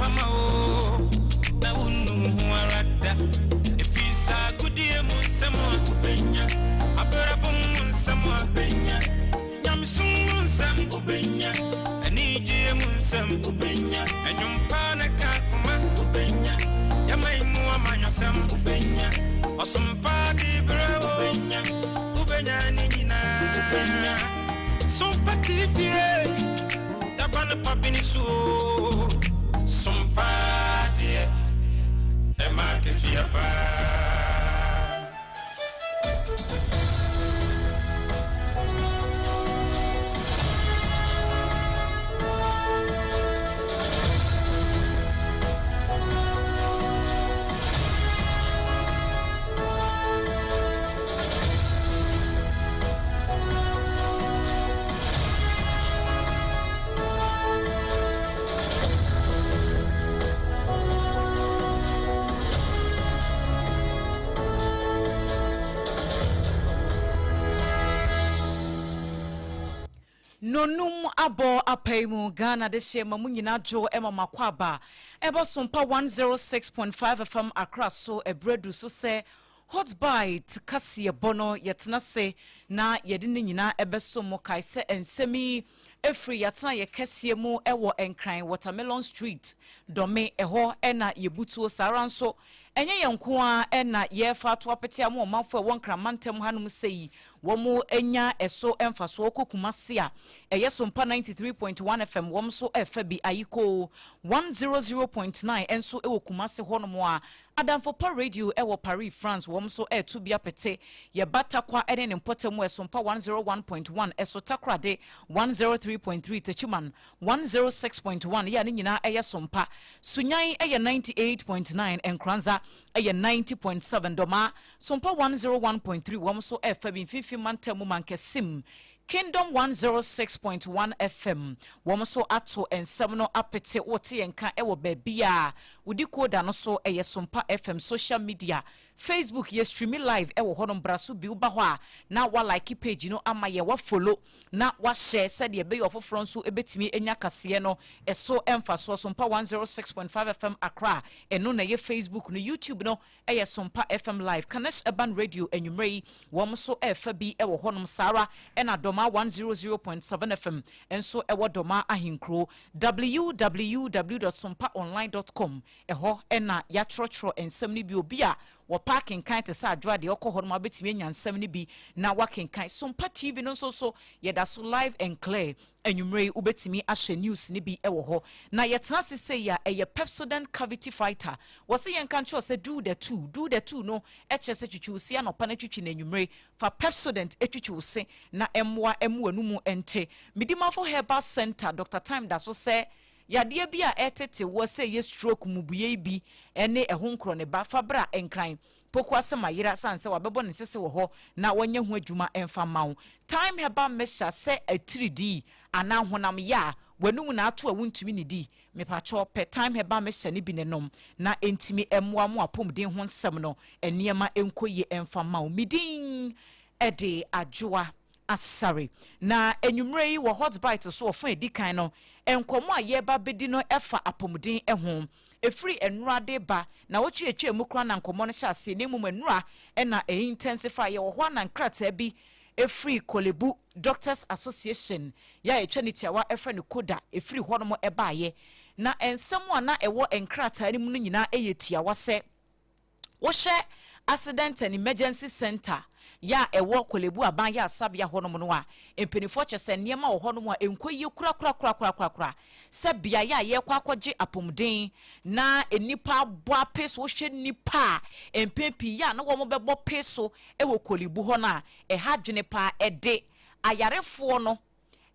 pama o na wonnu ho ara da ɛfiri saa agodie mu nsɛm a wobɛnya, abrabɔ mu nsɛm a wobɛnya, nyamesom mu nsɛm wobɛnya, anigyeɛ mu nsɛm wobɛnya, ɛnwompa ne ka koma wobɛnya, yɛman mu amanyɔsɛm wobɛnya, ɔsompa de berɛ wobɛnya, wobɛnya ne nyinaa wobɛnya. Sompa TV yaba ne pabene so o. Sompa deɛ ɛma akatua paa. Nonum abɔ apai mu Ghana de hyɛ ma mu nyinaa dwo ma makɔ aba ɛbɔ Sompa 106.5 FM Accra so. Ɛberɛ du so sɛ Hot Bite kaseɛbɔ no yɛtena se na yɛde ne nyinaa ɛbɛso mo. Kae sɛ nsɛm yi ɛfiri yɛatena yɛ kɛseɛ mu ɛwɔ Nkran, Watermelon Street, Dɔme, ɛhɔ ɛna yɛbutuo. Saa ara nso ɛnyɛ yɛn nko a ɛna yɛfa ato apete ama ɔmanfoɔ ɛwɔ Nkramantam hanom sɛ yi wɔn anya ɛso mfasoɔ. Kɔ Kumase a, ɛyɛ Sompa 93.1 FM, wɔn nso ɛfa bi. Ayiko 100.9 nso ɛwɔ Kumase hɔnom a Adamfopa Radio ɛwɔ Paris, France, wɔn nso ɛɛto bi apete. Yɛba Takwa ɛne ne mpɔtam, Ɛsompa 101.1 ɛso, Takorade 103.3, Techiman 106.1 yɛ a ne nyinaa ɛyɛ Sompa. Sunyan ɛyɛ 98.9, Nkranza ɛyɛ 90.7, Dɔmaa Sompa 101.3 wɔn nso ɛɛfa bi. Mfimfini mantam mu, Mankɛsim Kingdom 106.1 FM wɔn nso ato nsɛm no apete. Wote yɛn ka ɛwɔ baabi a wodi koda no so, ɛyɛ Sompa FM. Social media, Facebook, yɛ stream live ɛwɔ hɔnom. Bra so bi, woba hɔ a na wa like page no ama yɛ, wa follow na wahyɛ sɛdeɛ ɛbɛyɛ ɔfoforɔ nso ɛbɛtumi anya kaseɛ no ɛso ɛmfa soɔ. Sompa 106.5 FM Accra, ɛno na ɛyɛ Facebook no. YouTube no ɛyɛ Sompa FM Live. Kanesh Urban Radio anwummerɛ yi wɔn nso ɛrefa bi ɛwɔ hɔnom. Saa ara ɛna Dɔma 100.7 FM nso ɛwɔ Dɔma ahenkuro. www.sompaonline.com, ɛhɔ ɛna yɛatwerɛtwerɛ nsɛm no bi. Obi a wɔpa akenkan te sɛ adwoa deɛ, ɔkɔ hɔ nom abɛtumi anya nsɛm no bi na wakenkan. Sompa TV no nso so yɛda so live and clear. Anwummerɛ yi wobɛtumi ahyɛ news no bi wɔ hɔ. Na yɛtena ase sɛ yi a ɛyɛ Pepsodent Cavity Fighter. Wɔsɛ yɛnka nkyerɛ sɛ do the two, do the two no ɛkyerɛ sɛ twitwi wo se anɔpa no, twitwi no anwummerɛ. Fa Pepsodent twitwi wo se na ɛmmoa ɛmo w'anomu nte. Medimafo Herbal Center, Dr Time da so sɛ yadeɛ bi a ɛtete wɔ sɛ ɛyɛ stroke, mubue yi bi ne ɛho nkorɔ ne ba, fa bra Nkran Poko asɛm ayera sane sɛ wabɛbɔ ne sese wɔ hɔ na wɔnyɛ ho adwuma ɛmfa ma wo. Time Herbal Mixture sɛ atiridii anaa honam yɛ a w'anum na ato a wontumi ne di, mepakyɛw pɛ Time Herbal Mixture no bi ne nom na ɛntumi ɛmmoa mo apɔmuden ho nsɛm no nneɛma nkɔ yie ɛmfa ma wo. Medin ɛde Adwoa Asare. Na anwummerɛ yi wɔ Hot Bite so, ɔfa edi kan no, nkɔmmɔ a yɛreba bɛdi no ɛfa apɔmuden ho. Ɛfiri nnora de ba na wɔtwe atwa mu koraa na nkɔmmɔ no hyɛ aseɛ, na mmom nnora ɛna intensify. Yɛwɔ hɔ a na nkrataa bi ɛfiri Korle Bu Doctors Association yɛ a yɛtwa ne tiawa ɛfrɛ no KODA ɛfiri hɔnom ɛbaeɛ. Na nsɛm a na ɛwɔ nkrataa no mu no nyinaa ɛyɛ tiawa sɛ wohyɛ Accident and Emergency Center yɛ a ɛwɔ Korle Bu aban yɛ asabea hɔnom no a, mpanimfoɔ kyɛ sɛ nneɛma wɔ hɔnom a ɛnkɔ yie korakorakorakorakora sɛ beaeɛ a yɛrekɔ akɔgye apɔmuden na nnipa abɔ ape so. Wohwɛ nnipa a mpɛn pii yɛ a na wɔn bɛbɔ pe so wɔ Korle Bu hɔ no a, ɛha adwene paa. Ɛde ayarefoɔ no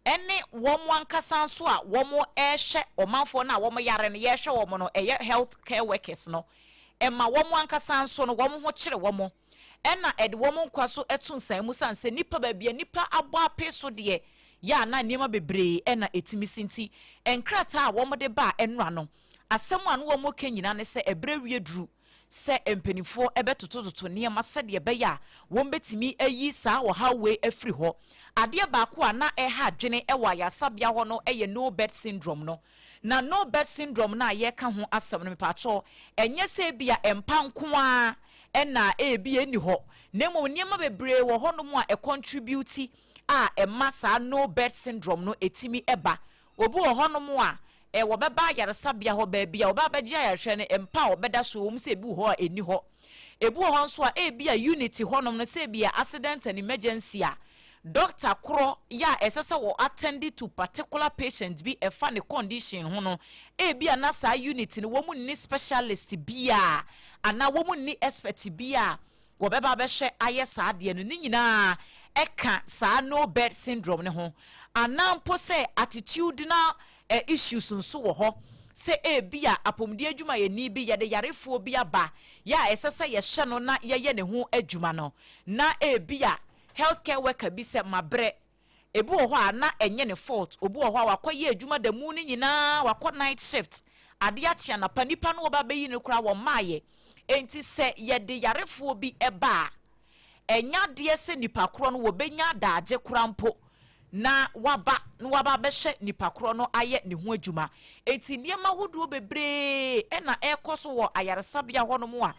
ɛne wɔn ankasa nso a wɔn ɛrehwɛ ɔmanfoɔ no a wɔn yare no, yɛrehwɛ wɔn no, ɛyɛ health care workers no, ɛma wɔn ankasa nso no wɔn ho kyerɛ wɔn, ɛna ɛde wɔn nkwa so ɛto nsan mu san sɛ nipa baabi a nipa abɔ ape so deɛ yɛ a na nneɛma bebree ɛna ɛtumi si. Nti nkrataa a wɔn de ba ɛnora no, asɛm a no wɔn ka nyinaa ne sɛ ɛbrɛ wie duru. sɛ mpanimfoɔ bɛtotototo nneɛma sɛdeɛ ɛbɛyɛ a wɔbɛtumi ayi saa ɔhaw wei afiri hɔ. Adeɛ baako a na ɛha adwene wɔ ayaresabea hɔ no yɛ no bed syndrome no. Na no bed syndrome no a yɛreka ho asɛm no, mepaakyɛw, ɛnyɛ sɛ ebia mpa nko ara na ebia ɛnni hɔ, na mmom nneɛma bebree wɔ hɔnom a ɛcontribute a ɛma saa no bed syndrome no ɛtumi ba. Obi wɔ hɔnom a, ɛ, wɔbɛba ayaresabea hɔ, baabi a wɔbɛba abɛgye ayarehwɛ no, mpa a wɔbɛda so wɔ mu sɛ ebi wɔ hɔ a ɛnni hɔ. Ebi wɔ hɔ nso a, ebia unit hɔnom no, sɛ ebia accident and emergency a, dɔkta korɔ yɛ a ɛsɛ sɛ wɔ attend to particular patient bi ɛfa ne condition ho no, ebia na saa unit no wɔn nni specialist biara anaa wɔn nni expert biara wɔbɛba abɛhwɛ ayɛ saa adeɛ no. Ne nyinaa ɛka saa no bed syndrome no ho. Anaa mpo sɛ attitudinal issues nso wɔ hɔ, sɛ ebia apɔmuden adwumayɛni bi, yɛde yarefoɔ bi aba yɛ a ɛsɛ sɛ yɛhyɛ no na yɛyɛ ne ho adwuma no, na ebia healthcare worker bi sɛ mabrɛ. Ebi wɔ hɔ a na ɛnyɛ ne fault. Obi wɔ hɔ a wakɔyɛ adwuma da mu no nyinaa, wakɔ night shift, adeɛ akye anapa, nipa no wɔba bɛyi no koraa wɔn mmaayɛ. Enti sɛ yɛde yarefoɔ bi ɛba a, ɛnyɛ adeɛ sɛ nipa korɔ no wɔbɛnya adagye koraa mpo na waba na waba abɛhyɛ nipa korɔ no ayɛ ne ho adwuma. Enti nneɛma ahodoɔ bebree ɛna ɛrekɔ so wɔ ayaresabea hɔnom a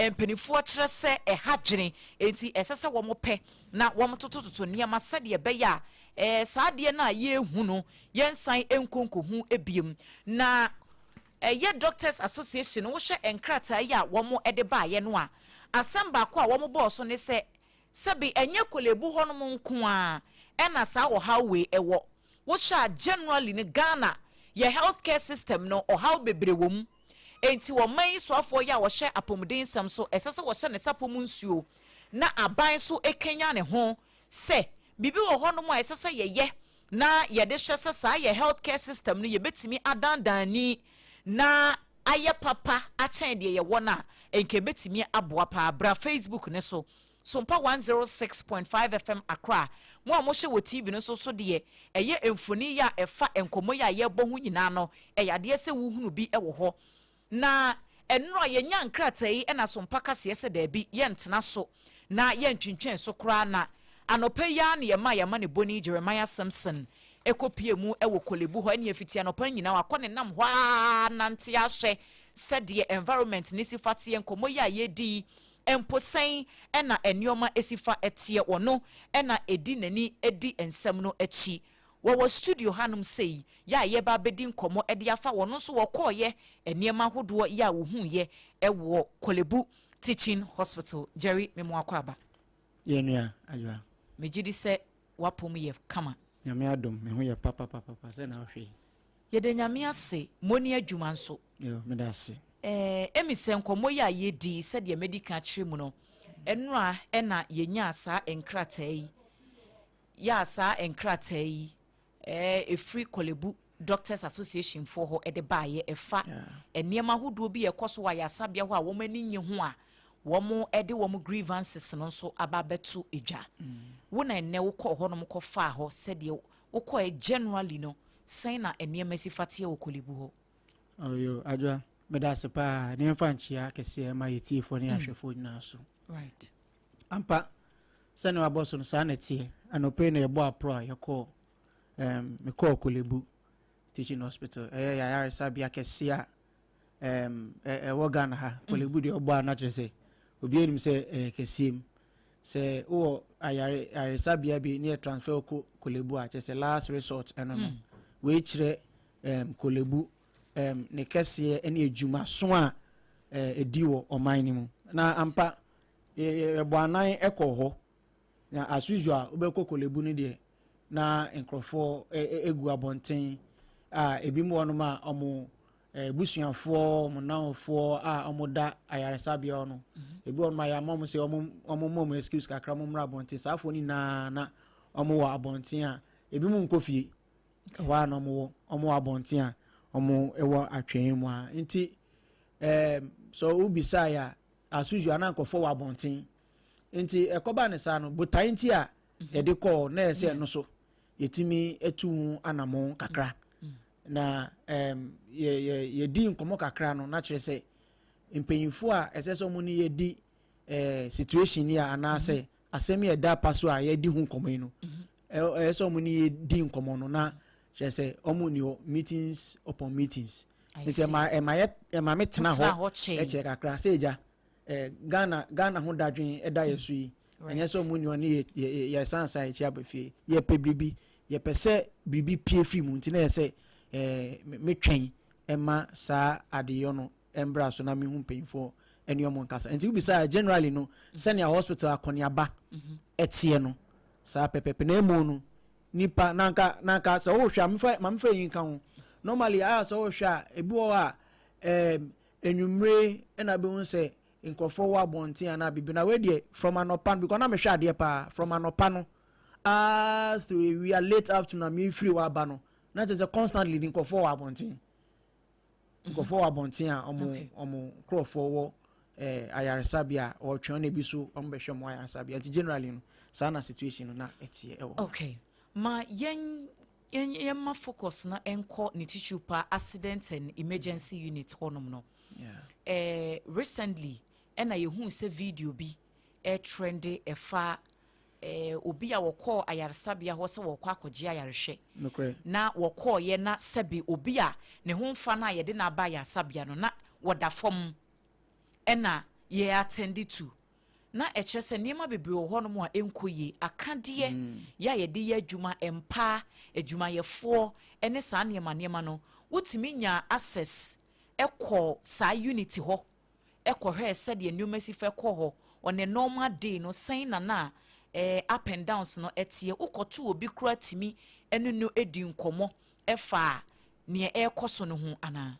mpanimfoɔ kyerɛ sɛ ɛha dwene. Enti ɛsɛ sɛ wɔn pɛ na wɔn totototo nneɛma sɛdeɛ ɛbɛyɛ a saa adeɛ no a yɛrehu no, yɛnsan nkonkohu ebiem. Na ɛyɛ Doctors Association, wohyɛ nkrataa yi a wɔn de baeɛ no a, asɛm baako a wɔn bɔɔ so ne sɛ, sɛbi, ɛnyɛ Korle Bu hɔnom nko a ɛna saa ɔhaw wei ɛwɔ. Wohyɛ a, generally no, Ghana yɛ healthcare system no, ɔhaw bebree wɔ mu. Enti ɔman yi soafoɔ yi a wɔhyɛ apɔmuden nsɛm so, ɛsɛ sɛ wɔhyɛ ne sapɔ mu nsuo na aban so kenya ne ho sɛ biribi wɔ hɔnom a ɛsɛ sɛ yɛyɛ na yɛde hwɛ sɛ saa yɛ healthcare system no yɛbɛtumi adandan ni na ayɛ papa akyɛn deɛ yɛwɔ no a, nka ɛbɛtumi aboa paa. Bra Facebook ne so, Sompa 106.5 FM Accra. Mo a mohyɛ wɔ TV no nso so deɛ, ɛyɛ mfoni yi a ɛfa nkɔmmɔ yi a yɛrebɔ ho nyinaa no, ɛyɛ adeɛ sɛ wohunu bi wɔ hɔ. Na ɛnora yɛnya nkrataa yi ɛna Sompa kaseɛ sɛ daabi, yɛntena so na yɛntwintwɛn so koraa, na anɔpa yi ara ne yɛma yɛama ne bɔni Jeremiah Simpson ɛkɔpie mu ɛwɔ Korle Bu hɔ. Ɛne afiti anɔpa nyinaa wakɔ ne nam hɔ a nante ahyɛ sɛdeɛ environment ne si fa teɛ, nkɔmmɔ yi a yɛdi yi mpo sɛn ɛna nneɛma esi fa ɛteɛ. Wɔno ɛna edi n'ani edi nsɛm no akyi. Wɔwɔ studio hanom sei yɛ a yɛba abɛdi nkɔmmɔ ɛde afa wɔn nso wɔkɔɔyɛ nneɛma ahodoɔ yɛ a wɔhuuyɛ ɛwɔ Korle Bu Teaching Hospital. Jerry, memo akɔ aba. Yɛnua Adwoa. Megye di sɛ wapom yɛ kama. Nyame adom, me ho yɛ papapapapa sɛ na wohwɛ yi. Yɛde Nyame ase, mɔni adwuma nso. Yo, meda ase. Ɛmi sɛ nkɔmmɔ yi a yɛdi, sɛdeɛ mɛdi ka kyerɛ mu no, ɛnora ɛna yɛnyaa saa nkrataa yi, yɛa saa nkrataa yi ɛfiri Korle Bu Doctors Association foɔ hɔ ɛde baayɛ, ɛfa nneɛma ahodoɔ bi a ɛkɔ so wɔ ayaresabea hɔ a wɔn ani nye ho a wɔn ɛde wɔn grievances no nso aba abɛto edwa. Wo na ɛnɛ wokɔɔ hɔnom kɔfaa hɔ, sɛdeɛ wokɔɛ generally no, sɛn na nneɛma si fa teɛ wɔ Korle Bu hɔ? Ɔyo, Adwoa, meda ase paa ne yɛmfa nkyea kɛseɛ ma yɛtiefoɔ ne ahwɛfoɔ nyinaa so. Ampa, sɛne wabɔ so no, saa na ɛteɛ. Anɔpɛ yi na yɛbɔ aporɔ a yɛkɔɔ mekɔɔ Korle Bu Teaching Hospital. Ɛyɛ yɛayaresabea kɛseɛ a ɛwɔ Ghana ha. Korle Bu deɛ, ɔbɔ a na kyerɛ sɛ obiara nim sɛ ɛyɛ kɛseɛ mu. Sɛ wowɔ ayare ayaresabea bi ne yɛ transfer kɔ Korle Bu a, kyerɛ sɛ last resort ɛno no. Wei kyerɛ Korle Bu ne kɛseɛ ne adwumaso a ɛdi wɔ ɔman no mu. Na ampa, yɛbɔ anan kɔ hɔ na as usual, wobɛkɔ Korle Bu no deɛ, na nkurɔfoɔ egu abɔnten a ebi mu wɔnom a ɔmo busuafoɔ, ɔmo namfoɔ a ɔmo da ayaresabea hɔ no, ebi wɔnom a yɛama ɔmo sɛ ɔmo mɔ ɔmo excuse kakra, ɔmo mmra abɔnten. Saa afoɔ no nyinaa na ɔmo wɔ abɔnten a ebi mu nkɔ fie. Ɛhɔ a na ɔmo wɔ abɔnten a ɔmo wɔ atwɛn mu a. Nti sɛ wobisa yɛ a, as usual na nkurɔfoɔ wɔ abɔnten. Nti ɛkɔba ne saa no, botae nti a yɛde kɔɔ na yɛ sɛ ɛno so yɛtumi atu ho anammɔn kakra na yɛdi nkɔmmɔ kakra no, na kyerɛ sɛ Mpanyinfoɔ a ɛsɛ sɛ ɔmo ne yɛ di situation yi a, anaasɛ asɛm yɛ da pa so a yɛdi ho nkɔmɔ yi no, ɛyɛ sɛ ɔmo ne yɛ di nkɔmɔ no, na kyerɛ sɛ ɔmo ni hɔ, meetings upon meetings. Nti ɛma yɛ ɛma me tena hɔ ɛkyɛ kakra sɛ egya Ghana ho dadwen ɛda yɛ so yi. Ɛnyɛ sɛ ɔmo ni hɔ ne yɛ yɛ sansan akyi aba fie. Yɛpɛ biribi, yɛpɛ sɛ biribi pie firi mu, nti na yɛ sɛ metwɛn ɛma saa adeyɔ no ɛmbra so na mehu mpanyinfoɔ ɛne ɔmo nkasa. Nti wobisa, generally no, sɛnea hospital akɔneaba ɛteɛ no saa pɛpɛpɛ. Na emu no, nipa nanka sɛ wohwɛ a, mefa mamefa yi nka ho. Normally ayɛ sɛ wohwɛ a, ebi wɔ hɔ a enwumire ɛna bɛhu sɛ nkurɔfoɔ wɔ abɔnten anaa bibi. Na wei deɛ, from anɔpa no, because na mehwɛ adeɛ paa, from anɔpa no ah through ewia, late afternoon na mefiri hɔ aba no, na kyerɛ sɛ constantly ni nkurɔfoɔ wɔ abɔnten, nkurɔfoɔ wɔ abɔnten a ɔmo nkurɔfoɔ wɔ ayaresabea a ɔretwɛn, na ebi so ɔmo bɛhwɛ ɔmo ayaresabea. Nti generally no, saa na situation no na ɛteɛ ɛwɔ. Okay, ma yɛn ma focus na ɛnkɔ ne titiri pa, accident and emergency unit hɔnom no. Recently ɛna yɛhu sɛ video bi ɛtrend ɛfa obi a wɔkɔɔ ayaresabea hɔ sɛ wɔkɔ akɔgye ayarehwɛ. Na wɔkɔɔyɛ na sɛbi obi a ne ho mfa no a yɛde no aba ayaresabea no na wɔda fam, ɛna yɛ attend to, na ɛkyerɛ sɛ nneɛma bebree wɔ hɔnom a ɛnkɔ yie. Akadeɛ yɛ a yɛde yɛ adwuma, mpa, adwumayɛfoɔ ne saa nneɛma no, wotumi nya access ɛkɔ saa unit hɔ ɛkɔhwɛ sɛdeɛ nneɛma si fɛ kɔ hɔ on a normal day no, sɛn na up and downs no ɛteɛ? Wokɔto obi kora tumi ɛne no edi nkɔmɔ ɛfa nea ɛrekɔ so no ho anaa?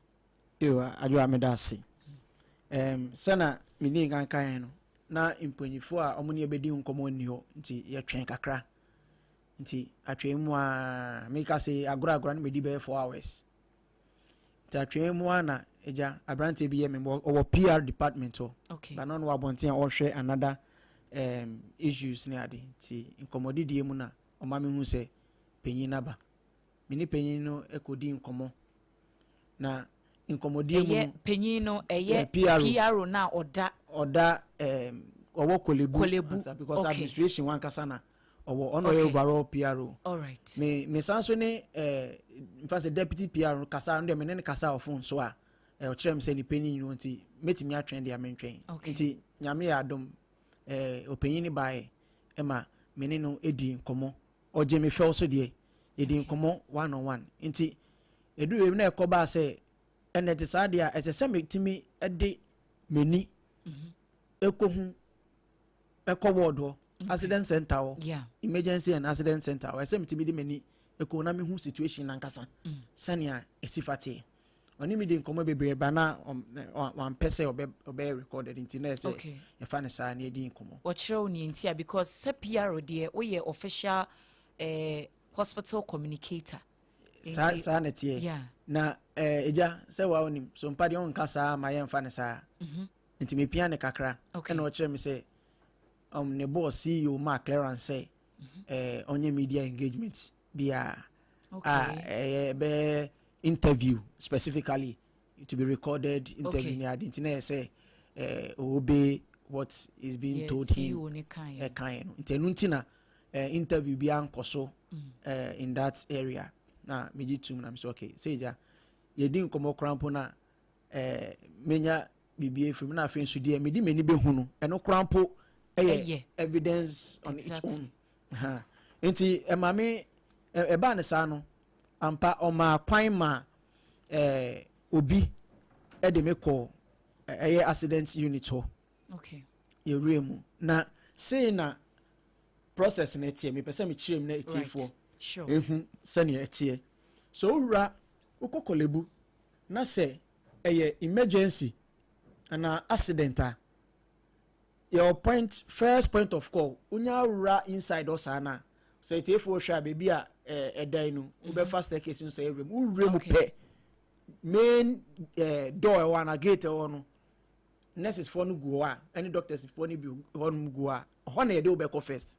Yo, Adwo, meda ase. Sɛna mene nkankan no, na mpanyinfoɔ a ɔmo ne yɛbɛdi nkɔmɔ nni hɔ, nti yɛtwɛn kakra. Nti atwɛn mu a, meka sɛ agorɔ agorɔ no mɛdi bɛyɛ 4 hours. Nti atwɛn mu a, na agya aberanteɛ bi yɛ me, ɔwɔ PR department hɔ. Ba na ɔno wɔ abɔnten a ɔrehwɛ another issues ne ade. Nti nkɔmmɔdidie mu na ɔma me hu sɛ panyin naba. Me ne panyin no kɔdi nkɔmmɔ, na nkɔmmɔdie mu no, panyin no ɛyɛ PRO na ɔda ɔda ɔwɔ Korle Bu. Korle Bu. Because administration wankasa na ɔwɔ, ɔno ɔyɛ overall PRO. Me san so ne nfa sɛ deputy PRO kasa no deɛ, me ne no kasa wɔ phone so a, ɔkyerɛ me sɛ ne panyin no, nti mɛtumi atwɛn deɛ mentwɛn. Nti Nyame yɛ adom, ɔpanyin no baeɛ ɛma me ne no edi nkɔmmɔ. Ɔgye me fɛw so deɛ, yɛdi nkɔmmɔ one on one. Nti edu baabi na ɛkɔ baa sɛ ɛnɛ te saa deɛ a, ɛsɛ sɛ metumi de m'ani ɛkɔhu, ɛkɔ ward hɔ, accident center hɔ, emergency and accident center hɔ. Ɛsɛ metumi de m'ani ɛkɔ na mehu situation nankasa sɛnea ɛsi fa teɛ. Ɔne mi di nkɔmmɔ bebree ba na wampɛ sɛ ɔbɛyɛ recorded, nti na ɛsɛ yɛfa ne saa na yɛdi nkɔmmɔ. Wɔkyerɛ wo neɛ nti a, because sɛ PRO deɛ, woyɛ official hospital communicator. Saa na ɛteɛ. Na ɛgya sɛ wa onim so mpa deɛ, ɔnka saa ma yɛmfa ne saa. Nti mepia ne kakra, ɛna ɔkyerɛ me sɛ ne boss CEO ma clearance sɛ ɔnyɛ media engagement biara a ɛyɛ bɛyɛ interview, specifically to be recorded interview ne ade. Nti na yɛ sɛ obey what is being told him. Ɛkan no, nti ɛno nti na interview bi ankɔ so in that area. Na megye tum na mesɛ okay, sɛ gya yɛdi nkɔmmɔ koraa mpo na menya biribi efiri mu, na afei nso deɛ mede m'ani bɛhu no, ɛno koraa mpo ɛyɛ evidence on its own. Nti ɛma me ɛbaa ne saa no, ampa ɔmaa kwan ma obi ɛde me kɔ ɛyɛ accident unit hɔ. Yɛwura mu na sei na process no ɛteɛ. Mepɛ sɛ mekyerɛ mu na ɛtiefoɔ ehu sɛnea ɛteɛ. So wowura, wokɔ Korle Bu na sɛ ɛyɛ emergency anaa accident a, yɛwɔ point, first point of call. Wonya wura inside hɔ saa na sɛ etiefoɔ hwɛ a, beebi a ɛdan no, wobɛfa staircase no sɛ ɛwura mu, wowura mu pɛ, main door ɛwɔ ana gate ɛwɔ no, nurses foɔ no gu hɔ a, ɛne doctors foɔ no bi hɔ nom gu hɔ a, ɛhɔ na yɛde wobɛkɔ first.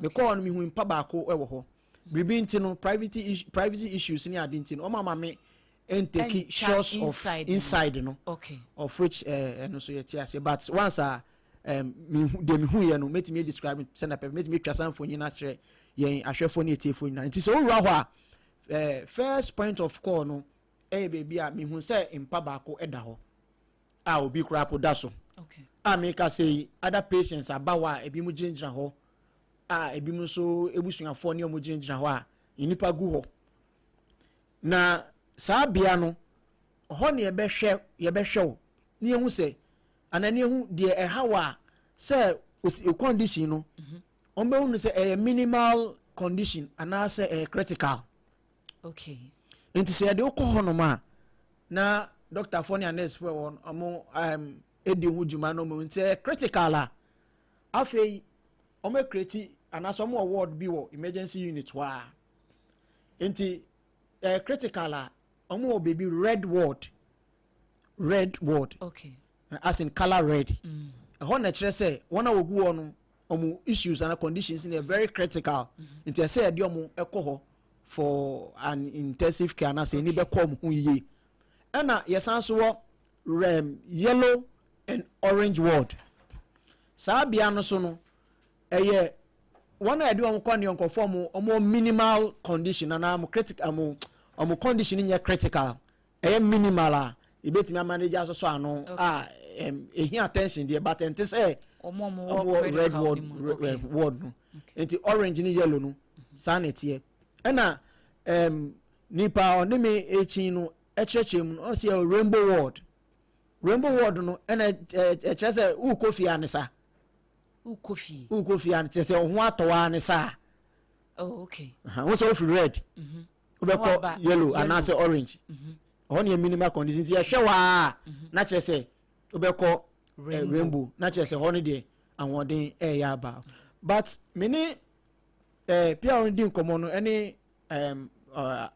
Mekɔ hɔ no, mehu mpa baako ɛwɔ hɔ. Biribi nti no, privacy issues ne ade nti no, ɔmo ama me Ɛntake Ɛntwa shots of inside no. Inside no. Of which ɛno nso yɛte ase, but once a mehu deɛ mehu yɛ no, mɛtumi describe sɛnɛ pɛ, mɛtumi atwa saa mfonyin no akyerɛ yɛn ahwɛfoɔ ne atiefoɔ nyinaa. Nti sɛ wowura hɔ a, first point of call no ɛyɛ baabi a mehu sɛ mpa baako ɛda hɔ a obi koraa po da so. A meka sɛ yi, other patients aba hɔ a ebi mu gyinagyina hɔ, a ebi mu nso ebusuafoɔ ne wɔn gyinagyina hɔ a nnipa gu hɔ. Na saa bea no hɔ ne yɛbɛhwɛ wo ne yɛhu sɛ anaa ne yɛhu deɛ ɛha wɔ a sɛ o condition no, wɔn bɛhu no sɛ ɛyɛ minimal condition anaasɛ ɛyɛ critical. Nti sɛ yɛde wokɔ hɔnom a, na doctorfoɔ ne nursefoɔ wɔ no, ɔmo edi ho dwuma no mu. Nti ɛyɛ critical a, afei ɔmo acreate anaasɛ ɔmo wɔ ward bi wɔ emergency unit hɔ a. Nti ɛyɛ critical a, ɔmo wɔ baabi red ward, red ward, as in colour red. Ɛhɔ na kyerɛ sɛ wɔn a wɔgu hɔ no, ɔmo issues and conditions no yɛ very critical, nti ɛsɛ yɛde ɔmo ɛkɔ hɔ for an intensive care anaasɛ ɛni bɛkɔ ɔmo ho yie. Ɛna yɛsan so wɔ yellow and orange ward. Saa bea no so no, ɛyɛ wɔn a yɛde wɔn kɔ ne nkɔfo ɔmo minimal condition anaa ɔmo critical, ɔmo condition nyɛ critical, ɛyɛ minimal a ebetumi amanage asosɔ ano a ehi attention deɛ, but ɛnte sɛ ɔmo ɔmo wɔ red critical ward ni mu. Ward no. Nti orange ne yellow no, saa na ɛteɛ. Ɛna nipa a ɔne me ekyi no ɛkyerɛkyerɛ mu no, ɔsi yɛ rainbow ward. Rainbow ward no ɛna ɛkyerɛ sɛ wukɔ fie a ne sa. Wokɔ fie. Wukɔ fie a, kyerɛ sɛ ɔho atɔ wa ne sa. Wo sɛ wofiri red, wobɛkɔ Waba yellow yellow. Anaasɛ orange. Ɔhɔ ne yɛ minimal condition, nti yɛhwɛ waa na kyerɛ sɛ wobɛkɔ Rainbow. Rainbow na kyerɛ sɛ hɔ no deɛ ahoɔden ɛyɛ aba. But me ne pia di nkɔmmɔ no ɛne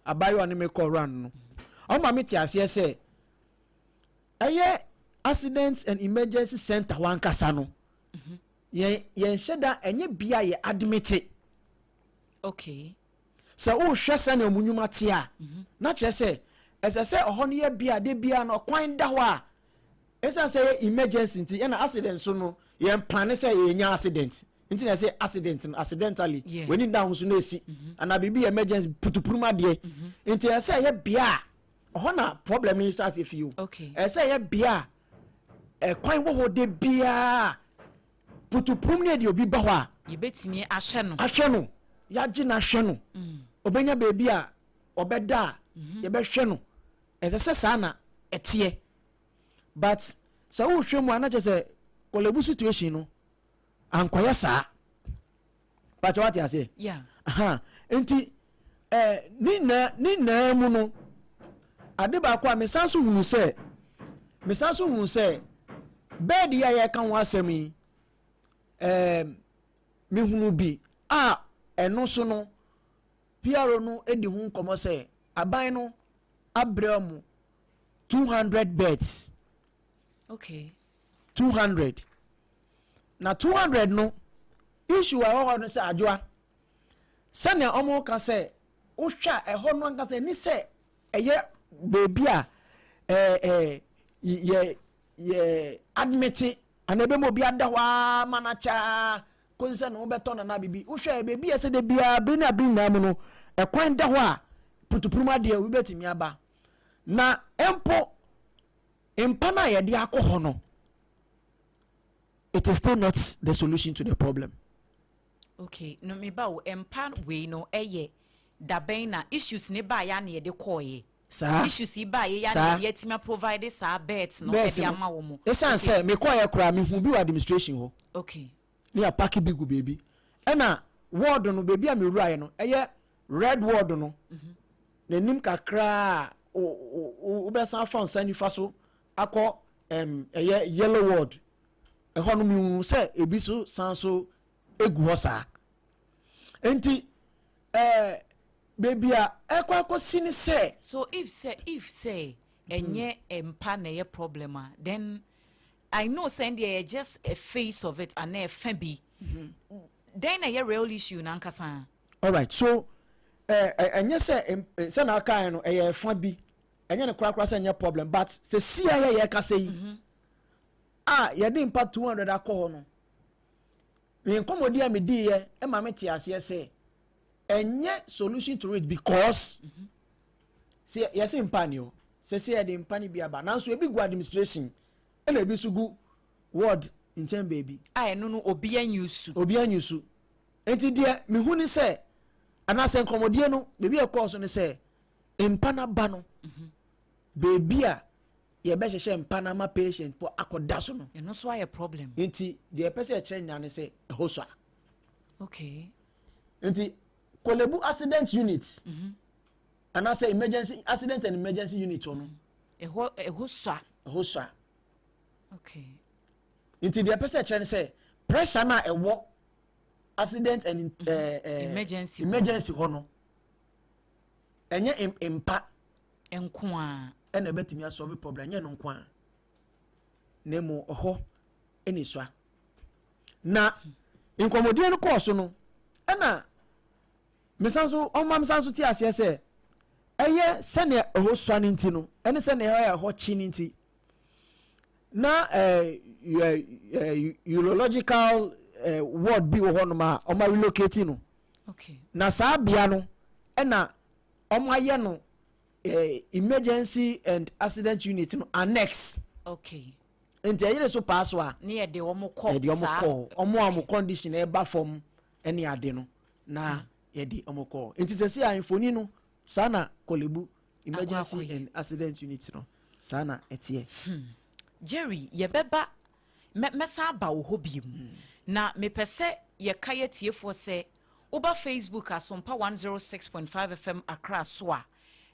abayewa ne me kɔ round no, ɔma me te aseɛ sɛ ɛyɛ Accident and Emergency Center wankasa no, yɛn hyɛ da ɛnyɛ bia yɛ admit. Sɛ wohwɛ sɛnea ɔmo nnwuma te a, na kyerɛ sɛ ɛsɛ sɛ ɔhɔ no yɛ bia de bia no ɔkwan da hɔ a, ɛsiane sɛ yɛ emergency nti, ɛna accident so no, yɛn plan sɛ yɛnya accident nti na ɛsɛ accident no accidentally w'ani da ho so na esi anaa biribi yɛ emergency putupurum adeɛ. Nti ɛsɛ yɛ bea a ɔhɔ na problem no hyɛ ase fi o. Ɛsɛ yɛ bea a ɛkwan wɔ hɔ de biara putupurum ne yɛ de obi ba hɔ a yɛbɛtumi ahyɛ no. Ahwɛ no, yagye no ahwɛ no, ɔbɛnya baabi a ɔbɛda a yɛbɛhwɛ no. Ɛsɛ sɛ saa na ɛteɛ, but sɛ wohwɛ mu a, na kyerɛ sɛ Korle Bu situation no ankɔyɛ saa pàtó, wate aseɛ? Yeah. Aha. Nti ne nyinaa mu no, ade baako a mesan so hunu sɛ bed yi a yɛka ho asɛm yi, mehunu bi a ɛno so no, PRO no di ho nkɔmmɔ sɛ aban no abrɛ mu 200 beds. 200, na 200 no, issue a ɛwɔ hɔ no sɛ adwoa, sɛnea ɔmo ka sɛ wohwɛ a, ɛhɔ no ankasa ni sɛ ɛyɛ beebi a ɛɛ ɛɛ yɛ yɛ admit ana ebe mu obi ada hɔ aa ma na kyaa kosi sɛ ne ho bɛtɔ nana bibi. Wohwɛ beebi a ɛsɛ de biara bere ne abere nyinaa mu no, ɛkwan da hɔ a putupurum adeɛ obi bɛtumi aba, na mpo mpa no a yɛde akɔ hɔ no, it is still not the solution to the problem. Okay, no meba o, mpa wei no ɛyɛ dabɛn na issues ne baa ya na yɛde kɔɔyɛ? Saa. Issues yi baa yɛ ya Saa. na yɛtumi provide saa beds no Beds ɛde no. ama wɔn mo? Ɛsiane sɛ mekɔɔyɛ koraa, mehu bi wɔ administration hɔ ne yɛapack bi gu baabi, ɛna ward no, baabi a mewuraeɛ no, ɛyɛ red ward no n'anim kakraa a wobɛsan fa nsa nifa so akɔ ɛyɛ yellow ward. Ɛhɔ no mehu sɛ ebi so san so egu hɔ saa. Nti baabi a ɛkɔ akɔsi ne sɛ So if sɛ ɛnyɛ mpa na ɛyɛ problem a, then I know sɛ deɛ yɛ just a face of it ana ɛfɛ bi, then na ɛyɛ real issue nankasa? Alright, so ɛnyɛ sɛ sɛ na aka no ɛyɛ ɛfa bi. Ɛnyɛ ne korakora sɛ nyɛ problem, but sɛ sia yɛ yɛ kasa yi a yɛde mpa 200 akɔ hɔ no, me nkɔmmɔdi a mediiɛ ɛma me te aseɛ sɛ ɛnyɛ solution to it, because sɛ yɛsɛ mpa ni o, sɛ yɛde mpa ni bi aba, nanso ebi gu administration, ɛna ebi nso gu ward nkyɛn baabi. A ɛno no obi anyi su. Obi anyi su. Nti deɛ mehu ni sɛ, anaasɛ nkɔmmɔdie no beebi a ɛkɔɔ so ne sɛ mpa n'aba no, beebi a yɛbɛhyehyɛ mpa n'ama patient po akɔda so no, ɛno nso ayɛ problem. Nti deɛ ɛpɛ sɛ ɛkyerɛ nyinaa ne sɛ ɛhɔ so a nti Korle Bu accident unit anaasɛ emergency, accident and emergency unit hɔ no, ɛhɔ sua. Ɛhɔ sua. Nti deɛ ɛpɛ sɛ ɛkyerɛ ne sɛ pressure na ɛwɔ accident and emergency. Emergency hɔ no, ɛnyɛ mpa nko a ɛna ɛbɛtumi asolve problem. Ɛnyɛ no nko a, na emu ɛhɔ ɛna esua. Na nkɔmɔdie no kɔɔ so no, ɛna mesan so ɔma mesan so te aseɛ sɛ ɛyɛ sɛnea ɛhɔ sua no nti no, ɛne sɛnea ɛyɛ ɛhɔ kyi no nti na ɛɛ ɛɛ urological ward bi wɔ hɔnom a ɔma relocate no. Na saa bea no, ɛna ɔmo ayɛ no emergency and accident unit no annex. Nti ɛyere so paa so a, ne yɛde wɔn kɔ. Yɛde ɔmo saa kɔ ɔmo a ɔmo condition ɛba fam ɛne ade no, na yɛde ɔmo kɔ. Nti sɛ si a mfoni no, saa na Korle Bu emergency akɔyɛ. and accident unit no, saa na ɛteɛ. Jerry, yɛbɛba, mɛsan aba wo hɔ biom, na mepɛ sɛ yɛka yɛ tiefoɔ sɛ woba Facebook Asompa 106.5 FM Accra so a,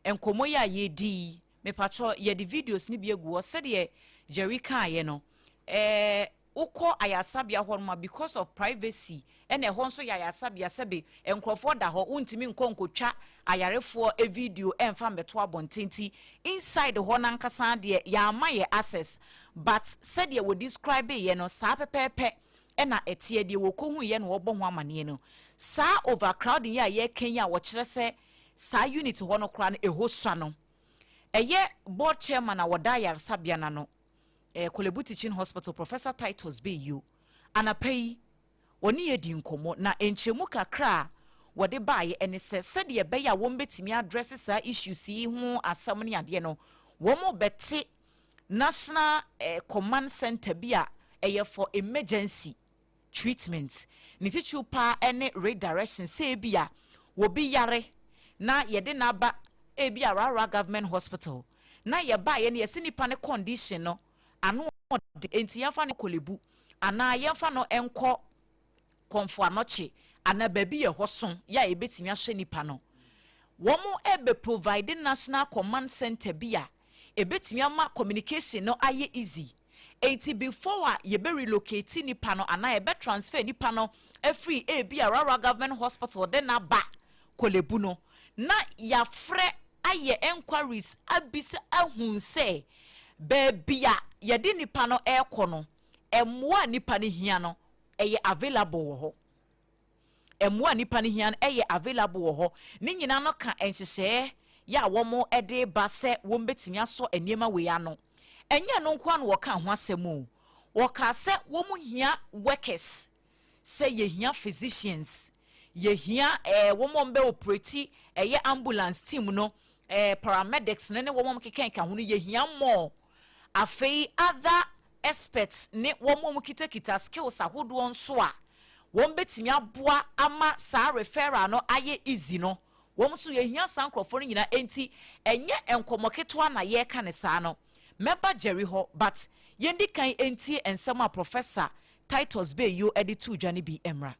nkɔmmɔ yi a yɛdi yi, mepatwɔ, yɛde videos no bi agu hɔ. Sɛdeɛ Jerry kaeɛ no, wokɔ ayaresabea hɔ nom a, because of privacy, ɛna ɛhɔ nso yɛ ayaresabea, sɛbe nkurɔfoɔ da hɔ, wontumi nkɔ nkotwa ayarefoɔ video ɛmfa mbɛto abɔnten. Nti inside hɔ nankasa deɛ, yɛama yɛ access, but sɛdeɛ wɔ describe yɛ no saa pɛpɛɛpɛ ɛna ɛteɛ. Deɛ wɔkɔhu yɛ no, wɔbɔ ho amanneɛ no, saa overcrowding yi a yɛreka yi a wɔkyerɛ sɛ saa unit hɔ no koraa no ɛhɔ sua no, ɛyɛ board chairman a wɔda ayaresabea no ano, Korle Bu Teaching Hospital, Professor Titus Beyuo, anapa yi wɔne yɛ di nkɔmmɔ, na nkyerɛmu kakra a wɔde baeɛ ɛne sɛ, sɛdeɛ ɛbɛyɛ a wɔn bɛtumi address saa issues yi ho asɛm ne adeɛ no, wɔn bɛte national command center bi a ɛyɛ for emergency treatment, ne titiriw paa ne redirection, sɛ ebi a wɔbi yare na yɛde n'aba ebi a Rara Government Hospital, na yɛbaeɛ no, yɛsɛ nipa ne condition no ano ɔde, nti yɛmfa no Korle Bu anaa yɛmfa no nkɔ Kɔmfo Anɔkye anaa baabi yɛ hɔ so yɛ a yɛbɛtumi ahyɛ nipa no, wɔn ɛbɛ provide national command center bi a ebɛtumi ama communication no ayɛ easy. Eti before a yɛbɛ relocate nipa no anaa yɛbɛ transfer nipa no afiri ebi a Rara Government Hospital de n'aba Korle Bu no, na yɛafrɛ ayɛ enquiries abisa ahun sɛ beebi a yɛde nipa no ɛrekɔ no, mmoa a nipa no hia no ɛyɛ available wɔ hɔ, mmoa a nipa no hia no ɛyɛ available wɔ hɔ. Ne nyinaa no ka nhyehyɛeɛ yɛ a wɔn de ba sɛ wɔn bɛtumi asɔ nneɛma wei ano. Ɛnyɛ no nko ano wɔka ho asɛm o, wɔka sɛ wɔn hia workers, sɛ yɛhia physicians, yɛhia wɔn a wɔbɛ operate ɛyɛ ambulance team no, paramedics ne wɔn a wɔkeka ka ho no, yɛhia more. Afei other experts ne wɔn a wɔkitakita skills ahodoɔ nso a wɔn bɛtumi aboa ama saa referral no ayɛ easy no, wɔn nso yɛhia saa nkurɔfoɔ no nyinaa. Enti ɛnyɛ nkɔmɔ ketewa na yɛreka ne saa no. Mɛba Jerry hɔ, but yɛndi kan ntie nsɛm a Professor Titus Beyuo de to dwa no bi mmra.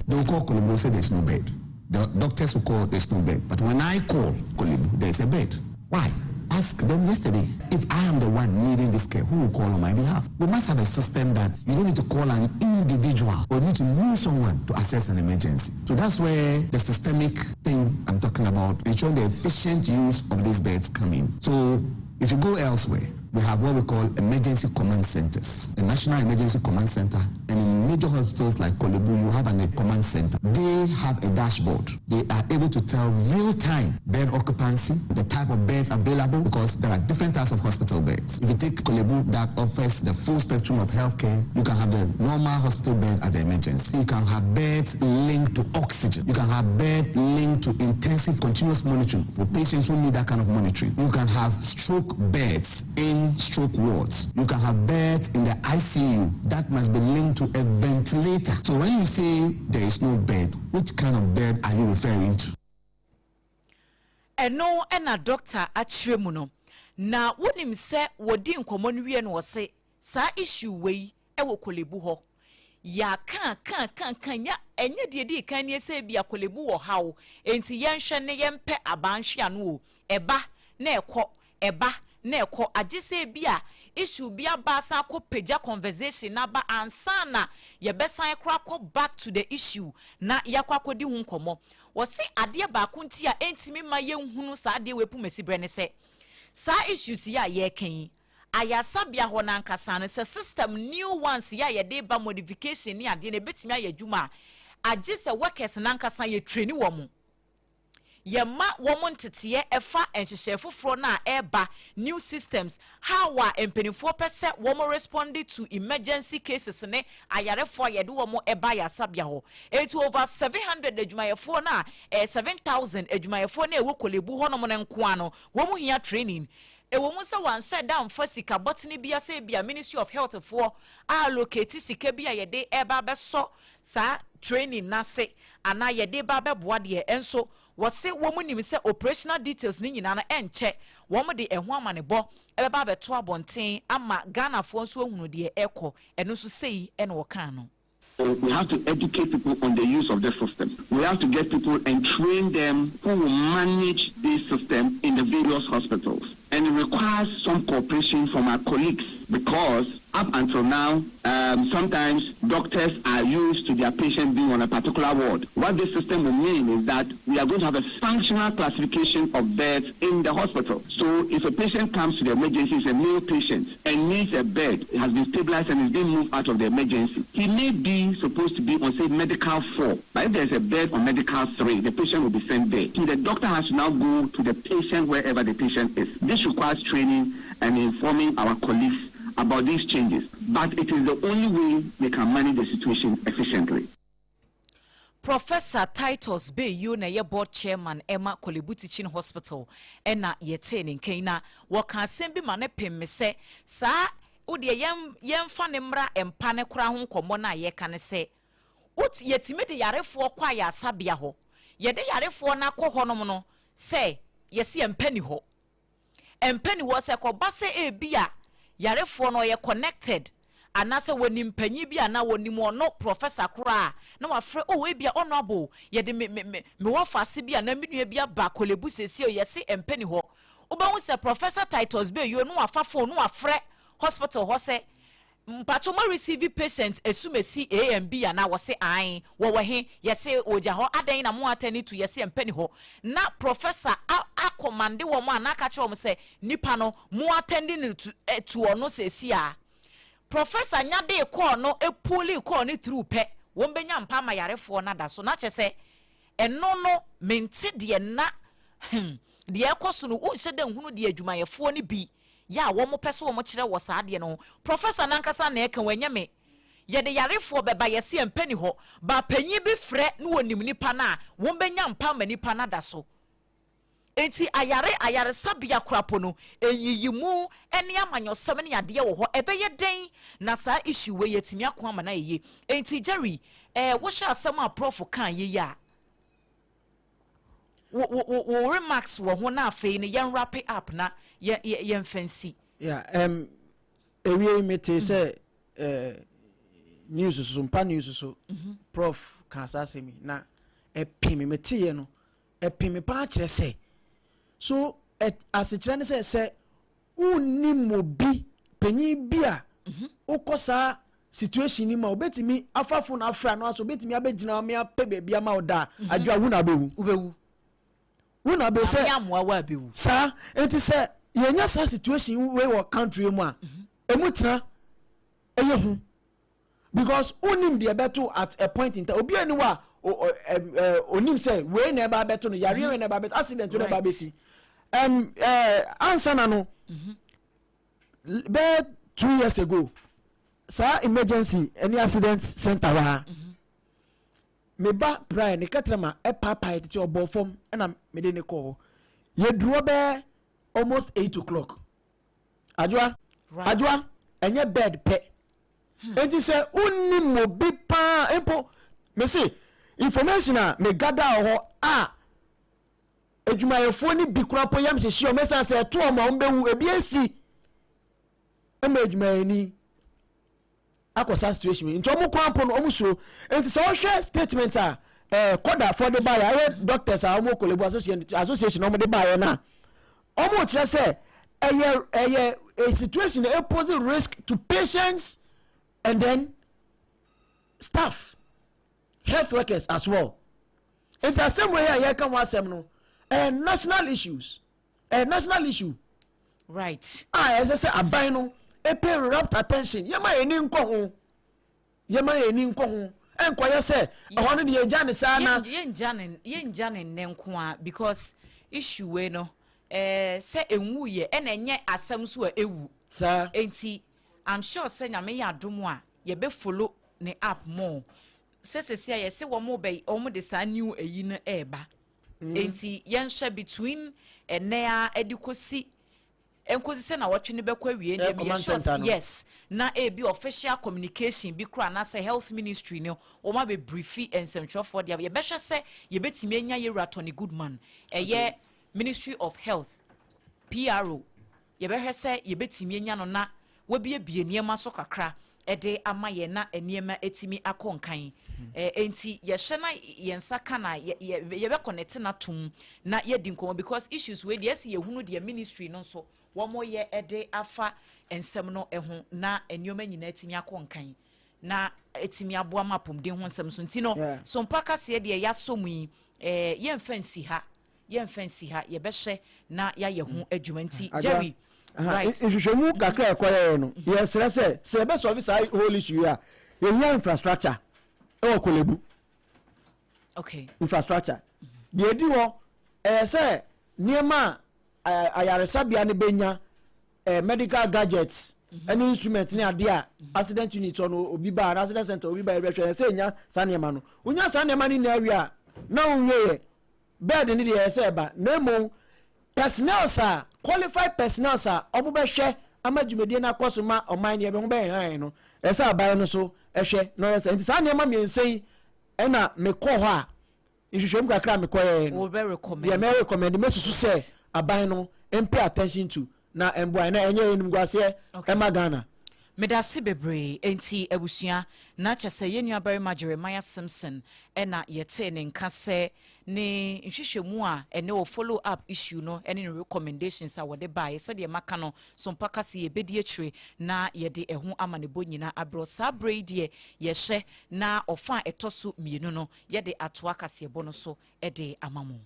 They will call Korle Bu, say there's no bed. The doctors will call, there's no bed. But when I call Korle Bu, there's a bed. Why? Ask them yesterday. If I am the one needing this care, who will call on my behalf? We must have a system that you don't need to call an individual or need to know someone to assess an emergency. So that's where the systemic thing I'm talking about, ensuring the efficient use of these beds come in. So if you go elsewhere, We have what we call emergency command centers. The National Emergency Command Center, and in major hospitals like Korle Bu, you have a command center. They have a dashboard. They are able to tell real time bed occupancy, the type of beds available, because there are different types of hospital beds. If you take Korle Bu that offers the full spectrum of healthcare, you can have the normal hospital bed at the emergency. You can have beds linked to oxygen. You can have bed linked to intensive continuous monitoring for patients who need that kind of monitoring. You can have stroke beds in stroke wards. You can have beds in the ICU that must be linked to a ventilator. So when you say there is no bed, which kind of bed are you referring to? Ɛno ɛna doctor akyerɛ mu no, na wonim sɛ wɔdi nkɔmmɔ no wie no, wɔse saa issue wei ɛwɔ Korle Bu hɔ, yɛaka ka ka ka nya ɛnyɛ deɛ di kan nie sɛ bi a Korle Bu wɔ haw, enti yɛnhwɛ ne yɛmpɛ abanhwe ano o. Ɛba na ɛkɔ, ɛba na ɛkɔ, agye sɛ bi a issue bi aba asan akɔ pagya conversation n'aba ansa na yɛbɛsan kora akɔ back to the issue na yɛakɔ akɔdi ho nkɔmmɔ. Wɔsi adeɛ baako nti a ɛntumi ma yɛnhunu saa adeɛ wɔ epum esi brɛ ne sɛ saa issues yi a yɛreka yi, ayasabea hɔ n'ankasa no, sɛ system new ones yi a yɛde ba, modification ne adeɛ no, ebetumi ayɛ adwuma a, agye sɛ workers n'ankasa yɛ train wɔn, yɛma wɔn nteteɛ ɛfa nhyehyɛ foforɔ no a ɛreba, new systems, how a mpanimfoɔ pɛ sɛ wɔn respond to emergency cases ne ayarefoɔ a yɛde wɔn ɛba ayasabea hɔ. Etu over 700 adwumayɛfoɔ no a 7,000 adwumayɛfoɔ no a ɛwɔ Korle Bu hɔnom no nkoa no, wɔn hia training. Ɛwɔ mu sɛ wanhyɛ da mfa sika bɔtene bi ase bi a Ministry of Health foɔ allocate sika bi a yɛde ɛba abɛsɔ saa training n'ase anaa yɛde ba abɛboa deɛ, ɛnso wɔse wɔn nim sɛ operational details ne nyinaa no, ɛnkyɛ wɔn de ɛho amanebɔ ɛbɛba abɛto abɔnten ama Ghanafoɔ nso ahunu deɛ ɛkɔ. Ɛno nso sei ɛna wɔkaa no. We have to educate people on the use of the system. We have to get people and train them who will manage this system in the various hospitals. And it requires some cooperation from our colleagues because up until now, sometimes doctors are used to their patient being on a particular ward. What this system will mean is that we are going to have a functional classification of beds in the hospital. So if a patient comes to the emergency, is a male patient, and needs a bed, has been stabilized and is being moved out of the emergency, he may be supposed to be on, say, medical 4. But if there's a bed on medical 3, the patient will be sent there. So the doctor has to now go to the patient wherever the patient is. This requires training and informing our colleagues about these changes, but it is the only way they can manage the situation efficiently. Professor Titus Beyuo na ɛyɛ board chairman ɛma Korle Bu Teaching Hospital, ɛna yɛtee ne nkan na wɔka asɛm bi ma ne pem me sɛ saa wodeɛ yɛn yɛmfa ne mmra mpa ne kora ho nkɔmmɔ no a yɛka ne sɛ wot yɛtumi de yarefoɔ kɔ ayasabea hɔ, yɛde yarefoɔ no akɔ hɔnom no sɛ yɛsi yɛmpɛ ni hɔ, mpɛ ni hɔ, sɛ kɔba sɛ ebi a yarefoɔ no ɔyɛ connected anaasɛ wɔnim panyin bi anaa wɔnim ɔno professor koraa na wafrɛ o, ebi a ɔno abo yɛde me me me me wɔ faase bi anaa me nua bi aba Korle Bu siesie o, yɛsi mpɛ ni hɔ, wobɛhu sɛ Professor Titus Beyuo no wafa phone no wafrɛ hospital hɔ sɛ, "Mpatso, mo receive patient esumesi A and B?" Anaa wɔse ae, wɔwɔ he? Yɛse ogya hɔ. Adan na mo attend to? Yɛse mpɛ ni hɔ. Na professor a acommande wɔn a n'aka kyerɛ wɔn sɛ nipa no mo attend no to ɔno sɛsi a professor nyade call no epull call ne through pɛ, wɔn bɛnya mpa ama yarefoɔ nada so. Na kyerɛ sɛ ɛno no mente deɛ na deɛ ɛkɔ so no, wonhyɛ dɛ nhunu deɛ adwumayɛfoɔ no bi yɛ a wɔn pɛ sɛ wɔn kyerɛ wɔ saa adeɛ no ho. Professor nankasa na ɛka wɔnyɛ me yɛde yarefoɔ bɛba, yɛsi mpɛ ni hɔ ba, panyin bi frɛ na wɔnim nipa no a, wɔn bɛnya mpa ama nipa no ada so. Nti ayare ayaresabea korapo no, enyiyimu ne amanyɔsɛm ne adeɛ wɔ hɔ. Ɛbɛyɛ den na saa issue wei yɛtumi ako ama na yie? Nti Jerry, wohyɛ asɛm a Prof kan yie a, wo remarks wɔ ho, na afei no yɛn wrap it up na yɛn yɛn fɛnsi. Yeah, ewie yi mete sɛ news so mpa news so Prof ka saa asɛm yi na ɛpem me, meteeɛ no ɛpem me paa, kyerɛ sɛ so asekyerɛ ne sɛ wonnim obi panyin bi a wokɔ saa situation ni mu a, obetumi afa phone afra no aso, obetumi abɛgyina me apɛ baabi ama wo da adwa, wo na abɛwu. Wobɛwu. Wo na abɛ sɛ Ame amoa wo abɛwu. Saa, nti sɛ Yɛnya saa situation wei wɔ country mu a, emu tena ɛyɛ hu because wonim deɛ ɛbɛto at a point in time. Obi ani hɔ a onim sɛ wei na ɛba abɛto no, yareɛ wei na ɛba abɛto, accident wei na ɛba abɛsi. Ansa na no bɛyɛ 2 years ago, saa emergency ɛne accident center hɔ ha, me ba praeɛ, ne kɛtɛrɛma ɛpaapae tete, ɔbɔ fam, ɛna mede ne kɔɔ hɔ. Yɛduru hɔ bɛyɛ almost 8 o'clock, Adwoa. Adwoa, ɛnyɛ bed pɛ. Eti sɛ wonim obi paa mpo, mese information a me gather wɔ hɔ a, adwumayɛfoɔ no bi kora po yam hyehyɛ ɔmo ɛsan sɛ ɛto ɔmo a ɔmo bɛwu. Ebi esi ɛma adwumayɛni akɔ saa situation yi, nti ɔmo kora mpo no, ɔmo suro. Nti sɛ ɔhwɛ statement a kɔdafoɔ de baayɛ, ɛyɛ doctors a ɔmo Korle Bu association ɔmo de baayɛ na ɔmo kyerɛ sɛ ɛyɛ a situation a pose risk to patients and then staff, health workers as well. Nti asɛm wei a yɛka ho asɛm no, ɛyɛ national issues, ɛyɛ national issue a ɛsɛ sɛ aban no pay rapt attention. Yɛma yɛn ni nkɔ ho, yɛma yɛn ni nkɔ ho, ɛnkɔyɛ sɛ ɛhɔ no deɛ yɛgya ne saa na Yɛngya ne nnɛ nko a, because issue wei no, sɛ enwu yɛ, ɛna ɛnyɛ asɛm so a ewu. Saa. Enti I'm sure sɛ Nyame yɛ adom a, yɛbɛ follow ne up more sɛ sɛsi a yɛsɛ wɔn bɛ wɔn de saa new eyi no ɛɛba. Enti yɛnhyɛ between ɛnɛ a ɛde kɔsi nkosi sɛ na wɔtwe no bɛkɔ awie deɛ, command meyɛ sure center no. Yes, na ebi official communication bi kora anaasɛ health ministry no wɔn abɛ brief nsɛmtwerɛfoɔ deɛ, yɛbɛhwɛ sɛ yɛbɛtumi anya yɛwura Tony Goodman, ɛyɛ Ministry of Health PRO. Yɛbɛhwɛ sɛ yɛbɛtumi anya no na wabiebie nneɛma so kakra ɛde ama yɛn na nneɛma etimi akɔ nkan. Enti yɛhyɛ na yɛn nsa ka na yɛbɛ connect na tum na yɛdi nkɔmɔ, because issues wei deɛ, ɛsi yɛhunu deɛ ministry no nso wɔn yɛ ɛde afa nsɛm no ho na nneɛma nyinaa etimi akɔ nkan na etimi aboa ma apɔmuden ho nsɛm so. Nti no, Sompa kaseɛ deɛ yɛasɔ mu yi, yɛmfa nsi ha, yɛmfa nsi ha. Yɛbɛhyɛ na yɛayɛ ho adwuma. Nti Jerry, right. Nhwehwɛmu kakra a ɛkɔyɛɛ no, yɛsrɛ sɛ yɛbɛ solve saa whole issue yi a, yɛhia infrastructure ɛwɔ Korle Bu. Infrastructure deɛ ɛdi hɔ, ɛyɛ sɛ nneɛma a ayaresabea no bɛnya, medical gadgets ɛne instrument ne adeɛ a accident unit ɔno obi ba ana accident center obi ba yɛbɛhwɛ, ɛsɛ nya saa nneɛma no. Wonya saa nneɛma no nyinaa wie a, na wowie yɛ bed no deɛ, ɛyɛ sɛ ɛba na mmom personnels a qualified personnels a ɔmo bɛhwɛ ama dwumadie no akɔ so ma ɔman no yɛbɛho bɛyɛ han no, ɛsɛ aban no so ɛhwɛ na ɔyɛ sɛ. Nti saa nneɛma mmiɛnsa yi ɛna mekɔ hɔ a, nhwehwɛmu kakra a mekɔyɛɛ no, Wobɛ recommend. deɛ mɛ recommend, mɛsusu sɛ aban no pay attention to na mboa na ɛnyɛ enimguaseɛ ɛma Ghana. Medase bebree. Enti abusua, na kyɛ sɛ yɛn nuabarima Jeremiah Simpson ɛna yɛtee ne nka sɛ ne nhwehwɛmu a ɛne wɔ follow up issue no ɛne ne recommendations a wɔde baeɛ. Sɛdeɛ maka no, Sompa kase yɛbɛdi akyire na yɛde ɛho ama ne bɔ nyinaa aberɛ. Saa berɛ yi deɛ, yɛhyɛ na ɔfa a ɛtɔ so mmienu no, yɛde atoa kaseɛbɔ no so ɛde ama mo.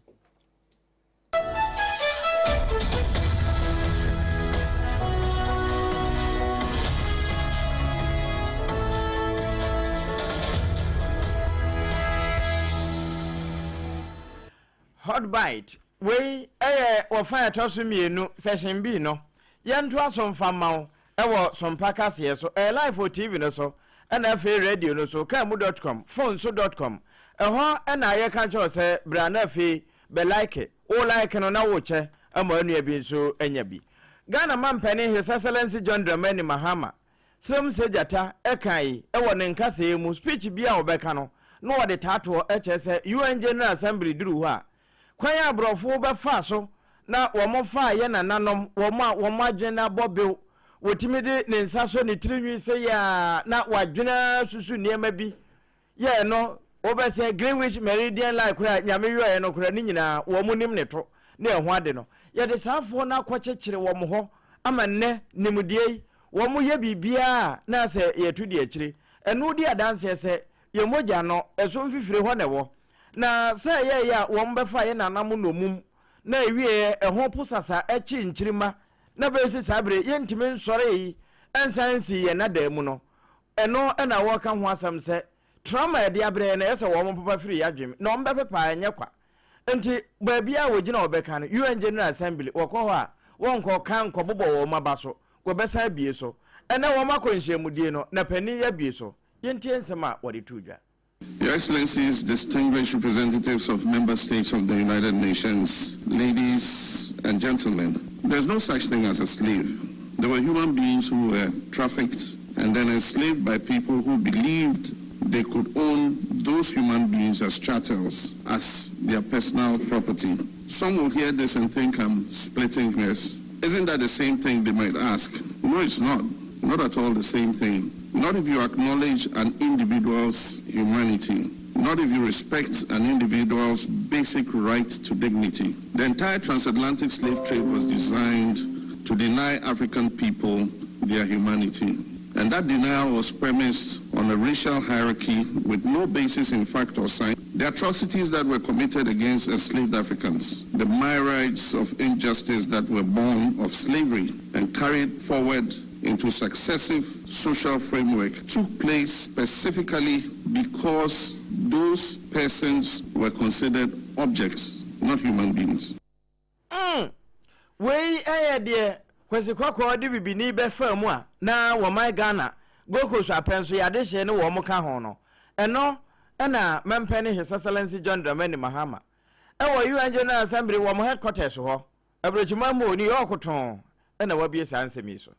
Hot Bite wei ɛyɛ wɔfa ɛtɔ so mmienu, session B no. Yɛntoa so mfa ma wo ɛwɔ Sompa kaseɛ so. Ɛyɛ live wɔ TV no so, ɛna afei radio no so, kaamu.com, phone so.com. Ɛhɔ ɛna yɛka kyerɛw sɛ bra na afei bɛ like wo like no na wokyɛ ama onua bi nso anya bi. Ghana mampanin His Excellency John Dramani Mahama serɛm sɛ gyata ɛka yi ɛwɔ ne nkasɛɛ mu, speech bi a wɔbɛka no na wɔde taatoɔ ɛkyerɛ sɛ UN General Assembly duru hɔ a, kwan a aborɔfo bɛfa so na wɔn fa yɛ nananom, wɔn a wɔn adwene abɔ bew, wɔtumi de ne nsa so ne tirinwi sɛ yɛ a na wadwene susu nneɛma bi yɛ no, wobɛsɛ Greenwich Meridian line koraa Nyame yɔɛ no koraa ne nyinaa wɔn nim ne to ne ɛho ade no. Yɛde saafoɔ no akɔkyekyere wɔn hɔ ama nnɛ nimdeɛ yi wɔn yɛ biribiara na sɛ yɛto di akyire. Ɛno di adanseɛ sɛ yɛn mogya no ɛso mfifire hɔ na ɛwɔ, na sɛ ɛyɛɛyɛ a wɔn bɛfa yɛ nanam nnomum na ewieɛ ɛho posasa ɛkye nkyirima. na bɛsi saa bere yɛntumi nsɔre yi nsan nsii yɛn nnadaa mu no, ɛno na wɔreka ho asɛm sɛ trauma a ɛde abrɛ yɛn no, ɛyɛ sɛ wɔpepa firi yɛn adwenem, na wɔbɛpepa a ɛnyɛ kwa. Enti baabiara a wɔgyina a wɔbɛka no, UN General Assembly, wɔkɔ hɔ a, wɔnkɔka nkɔbobɔ wɔn aba so, wɔbɛsan abue so. Ɛnnɛ wɔakɔ nhyiamudie no, na panin yi abue so. Yɛntie nsɛm a wɔde too dwa. Your Excellencies, distinguished representatives of member states of the United Nations, ladies and gentlemen, there's no such thing as a slave. There were human beings who were trafficked and then enslaved by people who believed they could own those human beings as chattels, as their personal property. Some will hear this and think I'm splitting hairs. Isn't that the same thing, they might ask? No, it's not. Not at all the same thing. Not if you acknowledge an individual's humanity. Not if you respect an individual's basic right to dignity. The entire transatlantic slave trade was designed to deny African people their humanity. And that denial was premised on a racial hierarchy with no basis in fact or science. The atrocities that were committed against enslaved Africans, the myriads of injustice that were born of slavery and carried forward into successive social framework took place specifically because those persons were considered objects, not human beings. Wei yɛ deɛ Kwasi Kɔkɔɔ de bibini bɛfaa mu a na wɔman Ghana, Gold Coast apɛ nso yɛ adehyeɛ ne wɔn ka ho no. Ɛno na mɛmpɛ ne His Excellency John Dramani Mahama wɔ UN General Assembly wɔn headquarters hɔ, Aburokyiman mu wɔ New York too na wabue saa nsɛm yi so.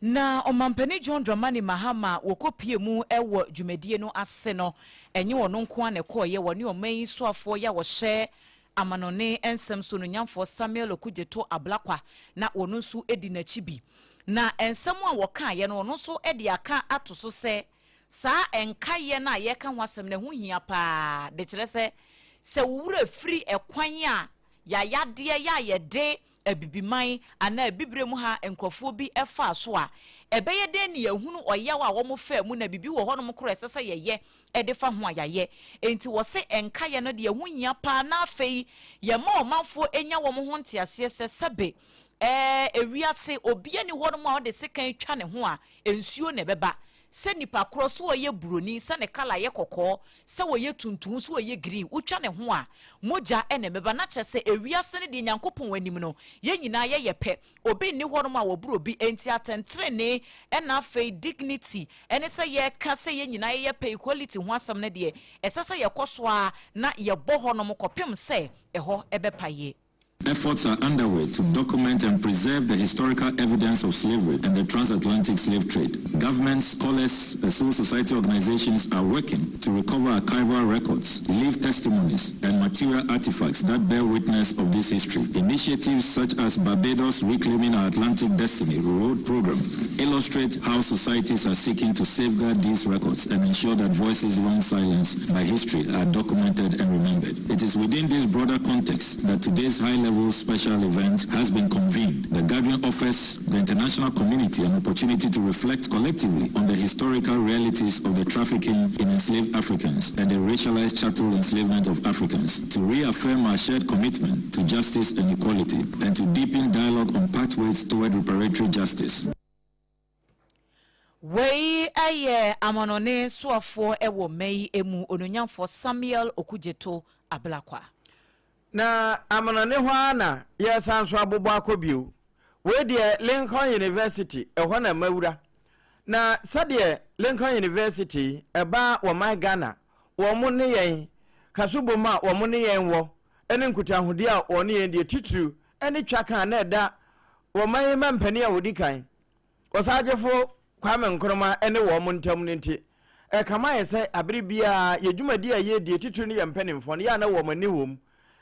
Na Ɔmampanin John Dramani Mahama wɔkɔpue mu wɔ dwumadie no ase no, ɛnyɛ ɔno nko ara na ɛkɔeɛ, wɔne ɔman yi soafoɔ yi a wɔhyɛ amanɔne nsɛm so onuonyamfoɔ Samuel Okudzeto Ablakwa na ɔno nso di n'akyi bi. Na nsɛm a wɔkaeɛ no, ɔno nso de aka ato so sɛ saa nkaeɛ no a yɛreka ho asɛm no, ɛho hia pa ara, de kyerɛ sɛ, sɛ wo werɛ firi ɛkwan a yayadeɛ yɛ a yɛde Abibiman anaa Abibirem ha nkurɔfoɔ bi faa so a, ɛbɛyɛ dɛn na yɛahunu ɔyaw a wɔfaa mu na biribi wɔ hɔnom koraa a ɛsɛ sɛ yɛyɛ de fa ho a yɛayɛ? Enti wɔse nkaeɛ no deɛ ɛho hia paa na afei yɛma ɔmanfoɔ nya wɔn ho nteaseɛ sɛ sɛbe ɛɛ ewiase obiara nni hɔnom a ɔde sekan twa ne ho a nsuo na ɛbɛba Sɛ nipa korɔ, sɛ ɔyɛ buroni, sɛ ne colour yɛ kɔkɔɔ, sɛ ɔyɛ tuntum, sɛ ɔyɛ green, wotwa ne ho a, mogya na ɛbɛba. Na kyerɛ sɛ, ewiase no deɛ Nyankopɔn anim no, yɛn nyinaa yɛyɛ pɛ. Obi nni hɔnom a wɔboro obi. Enti atɛntenenee ɛna afei dignity, ɛne sɛ yɛka sɛ yɛn nyinaa yɛyɛ pɛ, equality ho asɛm no deɛ, ɛsɛ sɛ yɛkɔ so ara na yɛbɔ hɔnom kɔpem sɛ ɛhɔ bɛpa yie. Efforts are underway to document and preserve the historical evidence of slavery and the transatlantic slave trade. Governments, scholars, and civil society organizations are working to recover archival records, leave testimonies, and material artifacts that bear witness of this history. Initiatives such as Barbados Reclaiming Our Atlantic Destiny Road Program illustrate how societies are seeking to safeguard these records and ensure that voices long silenced by history are documented and remembered. It is within this broader context that today's high-level special event has been convened. The gathering offers the international community an opportunity to reflect collectively on the historical realities of the trafficking in enslaved Africans and the racialized chattel enslavement of Africans, to reaffirm our shared commitment to justice and equality, and to deepen dialogue on pathways toward reparatory justice. Wei yɛ amanɔne soafoɔ wɔ mma yi mu, Onuonyamfoɔ Samuel Okudzeto Ablakwa. Na amanɔne hɔ ara na yɛresan nso abobɔ akɔ bio. Wei deɛ Lincoln University, ɛhɔ na mawura. Na sɛdeɛ Lincoln University ɛbaa wɔman Ghana, wɔn ne yɛn kasobom a wɔn ne yɛn wɔ ne nkutahodie a wɔne yɛn die titiriw ne twaka a na ɛda wɔman yi mampanin a wɔdi kan, Ɔsagyefo Kwame Nkrumah ne wɔn ntam no nti, ɛkame ayɛ sɛ abere biara yɛn dwumadi a yɛredi, titiriw ne yɛn mpanimfoɔ no, yɛ a na wɔn ani wɔ mu.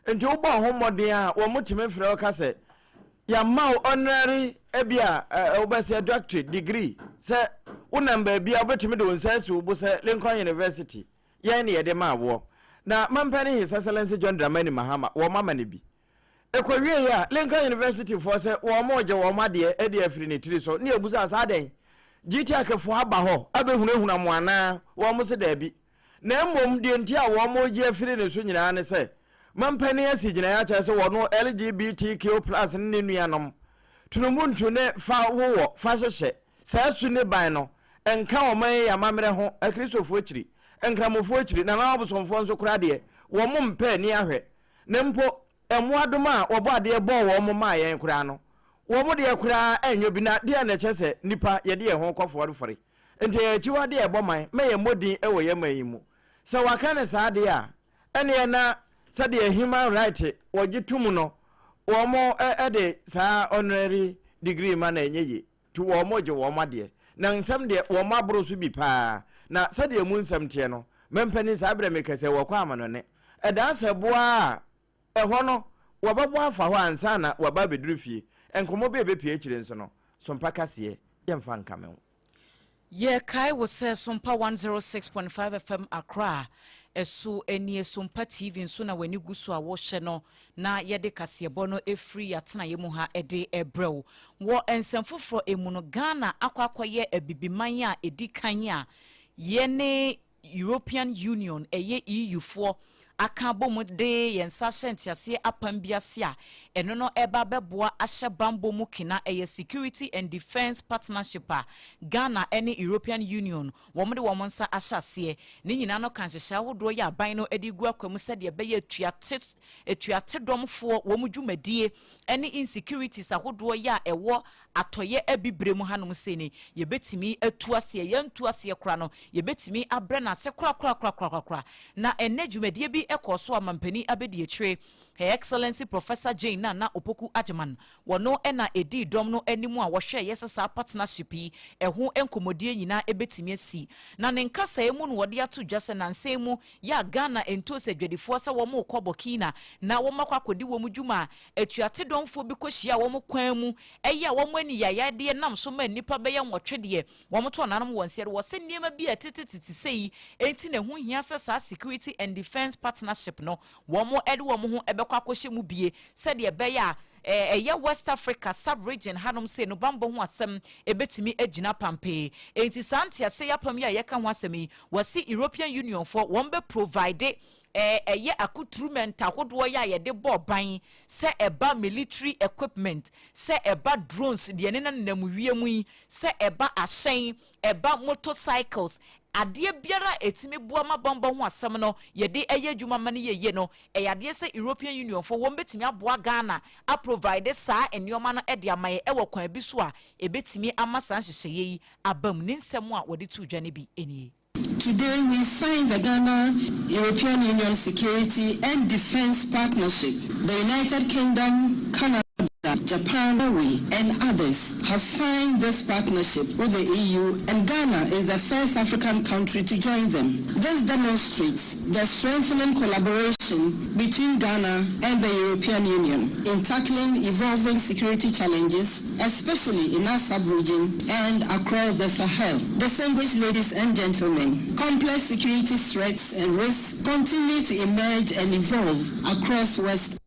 Nti wobɔ ho mmɔden a, wɔtumi frɛ wo ka sɛ, yɛama wo honorary ebia wobɛsɛ doctorate degree sɛ wonam baabi a wobɛtumi de wo nsa asi wo bo sɛ Lincoln University yɛn ne yɛde maa woɔ. Na mampanin His Excellency John Dramani Mahama, wɔn ama no bi. Ɛkɔwieeɛ a, Lincoln University foɔ sɛ wɔregye wɔn adeɛ de afiri ne tiri so, ne yɛbusaa sɛ adɛn? GTAC foɔ aba hɔ abɛhunahuna mo anaa? Wɔn se daabi. Na mmom deɛ nti a wɔregye afiri ne so nyinaa ne sɛ, mampanin asi gyinaeɛ akyerɛ sɛ wɔno LGBTQ plus ne ne nuanom. Tunumuntu ne fa wowɔ, fa hyehyɛ. Saa su ne ban no, nka ɔman yi amammerɛ ho, Akristofoɔ akyiri, Nkramofoɔ akyiri, nananom abosomfoɔ nso koraa deɛ, wɔn mpɛ ani ahwɛ. Na mpo, mmoadoma a wɔbɔ adeɛ bɔɔ wɔn maa yɛn koraa no, wɔn deɛ koraa nyɛ bi. Na deɛn na ɛkyerɛ sɛ nnipa yɛde yɛn ho rekɔ fɔrefɔre? Enti ɛyɛ akyiwadeɛ a ɛbɔ man ma yɛmmɔ din wɔ yɛn man yi mu. Sɛ wɔaka no saa deɛ a, ɛnneɛ na sɛdeɛ human right wɔgye tom no, wɔn de saa honorary degree ma no ɛnyɛ yie. Nti wɔn gye wɔn adeɛ. Na nsɛm deɛ wɔn aboro so bi paa. Na sɛdeɛ emu nsɛm teɛ no, mampanin saa berɛ mekasa yi wɔkɔ amanɔne. Ɛdaa sɛ boa a ɛhɔ no wɔbɛbɔ afa hɔ ansa na wɔaba abɛduru fie. Nkɔmmɔ bi a ɛbɛpue akyire nso no, Sompa kaseɛ, yɛmfa nkame wo. Yɛkae wo sɛ Sompa 106.5 FM Accra ɛso nie, Sompa TV nso na w'ani gu so a wohyɛ no na yɛde kaseɛbɔ no firi y'atenaeɛ mu ha de rebrɛ wo. Wɔ nsɛm foforɔ mu no, Ghana akɔ akɔyɛ abibiman a ɛdi kan a yɛne European Union, ɛyɛ EU foɔ, aka abɔ mu de yɛn nsa ahyɛ nteaseɛ apam bi ase a ɛno no ɛreba abɛboa ahyɛ banbɔ mu kena, ɛyɛ Security and Defence Partnership a Ghana ne European Union wɔn de wɔn nsa ahyɛ aseɛ. Ne nyinaa no ka nhyehyɛe ahodoɔ yi a aban no de regu akwa mu sɛdeɛ ɛbɛyɛ atuate atuatedɔmfoɔ wɔn dwumadie ne insecurities ahodoɔ yi a ɛwɔ Atɔeɛ Abibire mu hanom sei no yɛbɛtumi atu aseɛ, yɛantu aseɛ koraa no yɛbɛtumi abrɛ no ase korakorakorakorakora. Na ɛnnɛ dwumadie bi kɔɔ so a Mampanin Abɛdiakyire, Her Excellency Professor Jane Nana Opoku Agyemang, wɔno na ɛdii dɔm no anim a wɔhwɛeɛ sɛ saa partnership yi ɛho nkɔmmɔdie nyinaa ɛbɛtumi asi. Na ne nkasaeɛ mu no wɔde ato dwa sɛ nansa yi mu yɛ a Ghana ntoosi adwadifoɔ sɛ wɔrekɔ Burkina na wɔakɔ akɔdi wɔn dwuma a atuatedɔmfoɔ bi kɔhyiaa wɔn kwan mu ɛyɛ a wɔn ani yayadeɛ nam so ma nnipa bɛyɛ nwɔtwe deɛ wɔto ananom wɔn nseɛ do. Wɔse nneɛma bi a ɛtetetete sei nti na ɛho hia sɛ saa Security and Defence Partnership no wɔn de wɔn ho bɛkɔ akɔhyɛ mu bie sɛdeɛ ɛbɛyɛ a ɛyɛ West Africa sub-region hanom sei no bammɔ ho asɛm bɛtumi agyina pampee. Enti saa nteaseɛ yi apam yi a yɛka ho asɛm yi, wɔse European Union foɔ wɔn bɛ provide ɛyɛ accoutrement ahodoɔ yi a yɛde bɔ ban, sɛ ɛba military equipment, sɛ ɛba drones deɛ ɛnenam nenam wiem yi, sɛ ɛba ahyɛn, ɛba motorcycles, adeɛ biara a ɛtumi boa ma bammɔ ho asɛm no yɛde yɛ adwuma ma no yɛ yie no, ɛyɛ adeɛ sɛ European Union foɔ wɔn bɛtumi aboa Ghana a provide saa nnoɔma no de ama yɛn wɔ kwan bi so a ɛbɛtumi ama saa nhyehyɛeɛ yi aba mu. Ne nsɛm a wɔde too dwa no bi nie. Today we signed the Ghana European Union Security and Defence Partnership. The United Kingdom, Canada, Japan, Norway, and others have signed this partnership with the EU, and Ghana is the first African country to join them. This demonstrates the strengthening collaboration between Ghana and the European Union in tackling evolving security challenges, especially in our sub-region and across the Sahel. Distinguished ladies and gentlemen, complex security threats and risks continue to emerge and evolve across West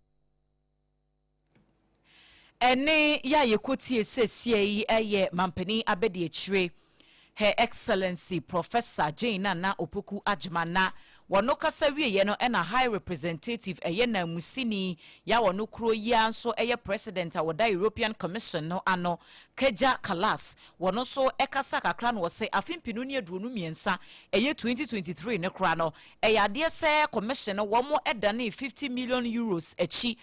Ɛnne yi a yɛkɔtie seesia yi yɛ Mampanin Abadiakyire, Her Excellency Professor Jane Nana Opoku Agyemang na wɔno kasa wieɛ no ɛna High Representative ɛyɛ nanmusini yi a ɔno kuro yi ara nso yɛ President a ɔda European Commission no ano Kaja Kallas wɔno nso kasa kakra na ɔse afe mpenu ne 23 ɛyɛ 2023 no koraa no Ɛyɛ adeɛ sɛ commission no wɔn danee 50 million euros akyi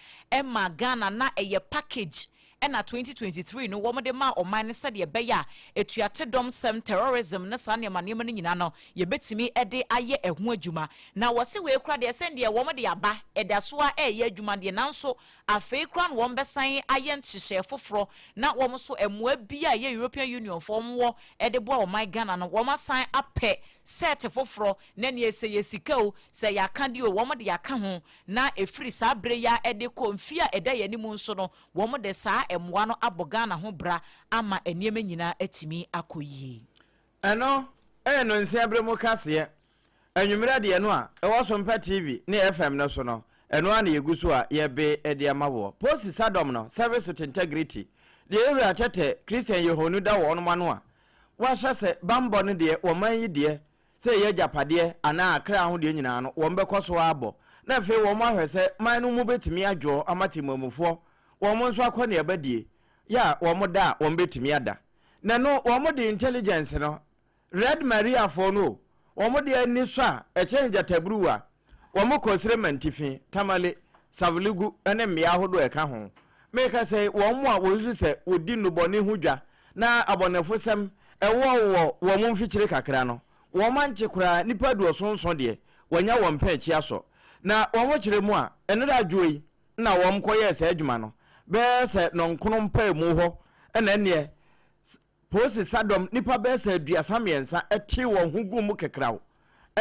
maa Ghana na ɛyɛ package ɛna 2023 no wɔn de maa ɔman no sɛdeɛ ɛbɛyɛ a atuatedɔm sɛm, terrorism ne saa nneɛma nneɛma no nyinaa no yɛbɛtumi de ayɛ ɛho adwuma. Na wɔse wei koraa deɛ sɛdeɛ wɔn de aba ɛda so ara ɛreyɛ adwuma deɛ nanso afei koraa no wɔn bɛsan ayɛ nhyehyɛɛ foforɔ na wɔn nso mmoa bi a ɛyɛ European Union foɔ wɔn wɔ de boa ɔman Ghana no wɔn asan apɛ set foforɔ Na neɛ sɛ yɛ sika o, sɛ yɛ akadeɛ o, wɔn de aka ho, na ɛfiri saa berɛ yi ara de kɔ mfeɛ a ɛda yɛn anim nso no, wɔn de saa mmoa no abɔ Ghana ho bra ama nneɛma nyinaa atumi akɔ yie. Ɛno yɛ nnɔnsia bere mu kaseɛ. Anwummerɛ deɛ no a ɛwɔ Sompa TV ne FM no so no, ɛno ara na yɛgu so a yɛbe de ama woɔ. Post Sadɔm no, Service with Integrity, deɛ Yɛwura Tɛtɛ Christian Yehonu da wɔnom ano a wahyɛ sɛ bammɔ no deɛ wɔman yi deɛ sɛ ɛyɛ agyapadeɛ anaa akra ho deɛ nyinaa no, wɔn bɛkɔ so ara abɔ, na afei wɔn ahwɛ sɛ man no mu bɛtumi adwoɔ ama temanmufoɔ, wɔn nso akɔneaba die. yɛ a wɔn da a wɔn bɛtumi ada. Na ɛno wɔn de intelligence no, Red Mariafoɔ no o, wɔn de ani sɔ a ɛkyɛn gyataburuwa. Wɔn kɔ Srema-Ntifi, Tamale, Savelugu ne mmea ahodoɔ a ɛka ho. Meka sɛ wɔn a wɔsusu sɛ wɔdi nnubɔne ho dwa na abɔnefosɛm wɔ wɔ wɔn mfikyire kakra no, wɔn ankye koraa nnipa aduɔson nson deɛ wɔanya wɔn pɛn akyi asɔ. Na wɔn kyerɛ mu a, nnora adwoɔ yi na wɔn kɔyɛɛ saa adwuma no, bɛyɛ sɛ nnɔnkono mpaemu hɔ na ɛnneɛ Polisi sadɔm nnipa bɛyɛ sɛ 33 tee wɔn ho guu mu kekraw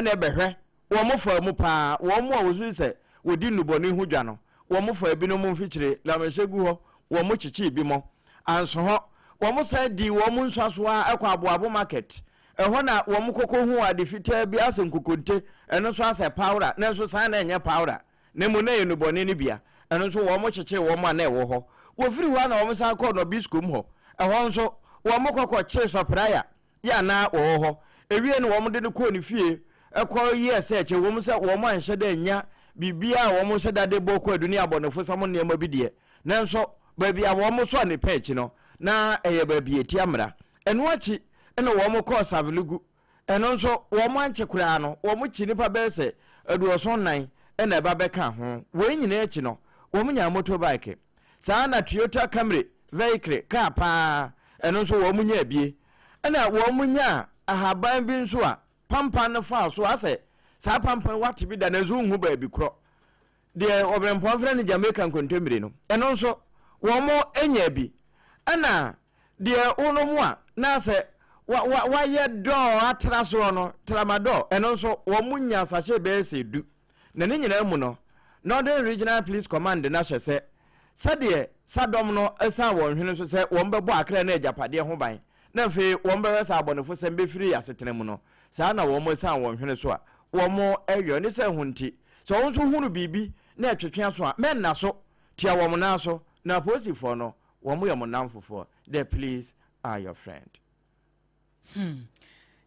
na ɛbɛhwɛ wɔn faa mu paa, wɔn a wɔsusu sɛ wɔdi nnubɔne ho dwa no, wɔn faa binom mfikyire lamɛhyɛ gu hɔ, wɔn kyekyee binom anso hɔ, wɔn san dii wɔn nsuaso ara kɔ Aboabo market, ɛhɔ na wɔn kɔkɔ huu ade fitaa bi asɛ nkokonte, ɛno nso asɛ pawra, nanso saa na ɛnyɛ pawra. Na mmom na ɛyɛ nnubɔne no bi a ɛno nso wɔkyekyee wɔn a na ɛwɔ hɔ. Wɔfiri hɔ a na wɔsan kɔɔ Nɔbiskom hɔ. Ɛhɔ nso, wɔkɔ kɔkyee Sɔpraya yɛ a na wɔwɔ hɔ. Ɛwiee no wɔde no kɔɔ ne fie kɔyɛɛ sɛɛkye. Ɛwom sɛ wɔanhyɛ da annya biribiara a wɔhyɛ da de bɔ kwaadu ne abɔnefosɛm nneɛma bi deɛ, nanso baabi a wɔsɔɔ ne pɛ akyi no, na ɛyɛ baabi a ɛtia mmara. Ɛno akyi na wɔkɔɔ Savelugu. Ɛno nso, wɔankye koraa no, wɔkye nnipa bɛyɛ sɛ 74 na ɛba bɛkaa ho. Wei nyinaa akyi no, wɔnyaa motorbike. Saa ara na Toyota Camry vehicle, kaa paa, ɛno nso wɔnyaa bie. Ɛna wɔnyaa ahaban bi nso a pampan no faa so, asɛ saa pampan woate bi da nanso wonhu baabi korɔ. Deɛ ɔberempɔn frɛ no Jamaica nkontommire no, ɛno nso wɔnyaa bi. Ɛna Deɛ wonom a na sɛ wa wa wayɛ dɔɔ atra soɔ no, tramadol, ɛno nso wɔn nya sachet bɛyɛ sɛ du. Na ne nyinaa mu no, Northern Regional Police Command no ahyɛ sɛ, sɛdeɛ sadɔm no asiane wɔn hwene so sɛ wɔn bɛbɔ akra ne agyapadeɛ ho ban, na afei wɔn bɛhwɛ sɛ abɔnefosɛm bɛfiri asetena mu no, saa na wɔn asiane wɔn hwene so a wɔn yɔ. Ne sɛ ho nti, sɛ wo nso hunu biribi na ɛtwetwe aso a, mɛnna so, tia wɔn nan so, na apolisifoɔ no, Wɔn yɛ mo nnamfofoɔ, the police are your friend. Hmm.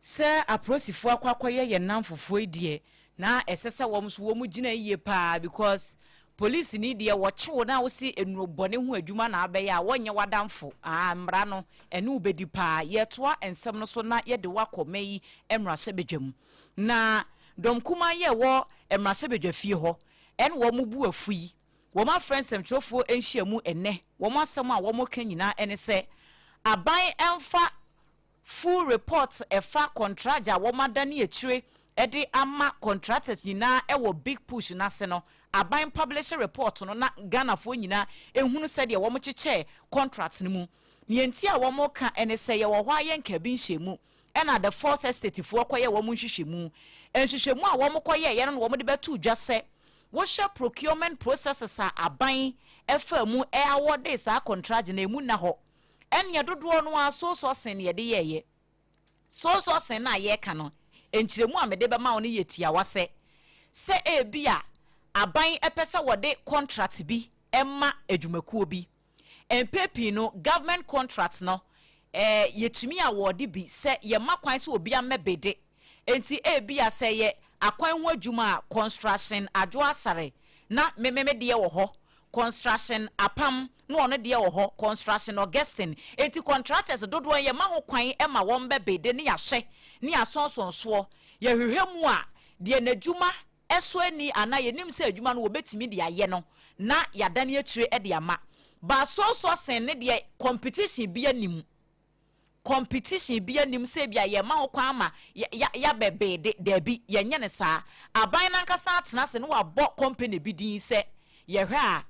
Sɛ apolisifoɔ akɔ akɔyɛ yɛn nnamfofoɔ yi deɛ, na ɛsɛ sɛ wɔn nso wɔn gyina yie paa because polisini deɛ wɔkye wo na wose nnuro bɔne ho adwuma na abɛyɛ a wɔnyɛ w'adamfo. Ah, mmara no ɛne wo bɛdi paa. Yɛtoa nsɛm no so na yɛde wo akɔ mɛ yi mmarahyɛbadwam. Na dɔm kumaa yi a ɛwɔ mmarahyɛbadwafie hɔ ɛne wɔn bo afu yi. Wɔafrɛ nsɛmtwerɛfoɔ nhyiamu ɛnnɛ, wɔn asɛm a wɔreka nyinaa ne sɛ aban mfa full report ɛfa kɔntragye a wɔadane akyire de ama contractors nyinaa wɔ big push no ase no, aban publish report no na Ghanafoɔ nyinaa nhunu sɛdeɛ wɔkyekyɛɛ contracts no mu. Deɛ nti a wɔreka ne sɛ yɛwɔ hɔ a yɛnka bi nhyɛmu ɛna The Fourth Estate foɔ kɔyɛɛ wɔn nhwehwɛmu. Nhwehwɛmu a wɔn kɔyɛeɛ no na wɔn de bɛtoo dwa sɛ, wohwɛ procurement processes a aban faa mu awɔdee saa kɔntragye no a, ɛmu nna hɔ. Ɛnneɛ dodoɔ no ara sole sourcing na yɛde yɛeɛ. Sole sourcing no a yɛreka no, nkyerɛmu a mede bɛma wo no yɛ tiawa sɛ, sɛ ebia aban pɛ sɛ wɔde contract bi ma adwumakuo bi, Mpɛn pii no, government contract no, eh, yɛtumi awɔɔde bi sɛ yɛma kwan sɛ obi ammɛbede. Enti ebia sɛ ɛyɛ akwan ho adwuma a, construction Adwo Asare na me me me deɛ wɔ hɔ, construction Apam na ɔno deɛ wɔ hɔ, construction Augustine. Enti contractors dodoɔ no yɛma ho kwan ma wɔbɛbede ne yɛahyɛ ne yɛasɔnsɔn soɔ. Yɛhwehwɛ mu a, deɛ n'adwuma ɛsɔ ani anaa yɛnim sɛ adwuma no wɔbɛtumi de ayɛ no na yɛadane akyire de ama. But sourcing ne deɛ competition bia nnim. Competition bia nnim sɛ ebia yɛma ho kwan ama yɛabɛbede, daabi, yɛnyɛ no saa. Aban no ankasa atena ase na wabɔ company bi din sɛ yɛhwɛ a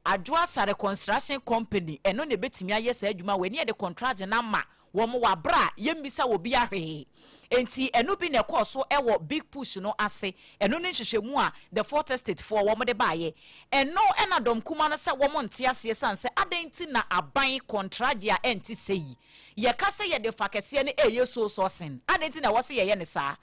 Adwoa Asare Construction Company ɛno na ɛbɛtumi ayɛ saa adwuma wei ne yɛde contract no ama wɔn wɔ abere a yɛmmisa obiara hwee. Enti ɛno bi na ɛkɔɔ so wɔ Big Push no ase. Ɛno ne nhwehwɛmu a The Fourth Estate foɔ wɔn de baeɛ. Ɛno na dɔm kuma no sɛ wɔn nte aseɛ sane sɛ adɛn nti na aban kɔntragye a ɛnte sɛyi. Yɛka sɛ yɛde fa kɛseɛ no ɛreyɛ sole sourcing. Adɛn nti na ɛwɔ sɛ yɛyɛ no saa?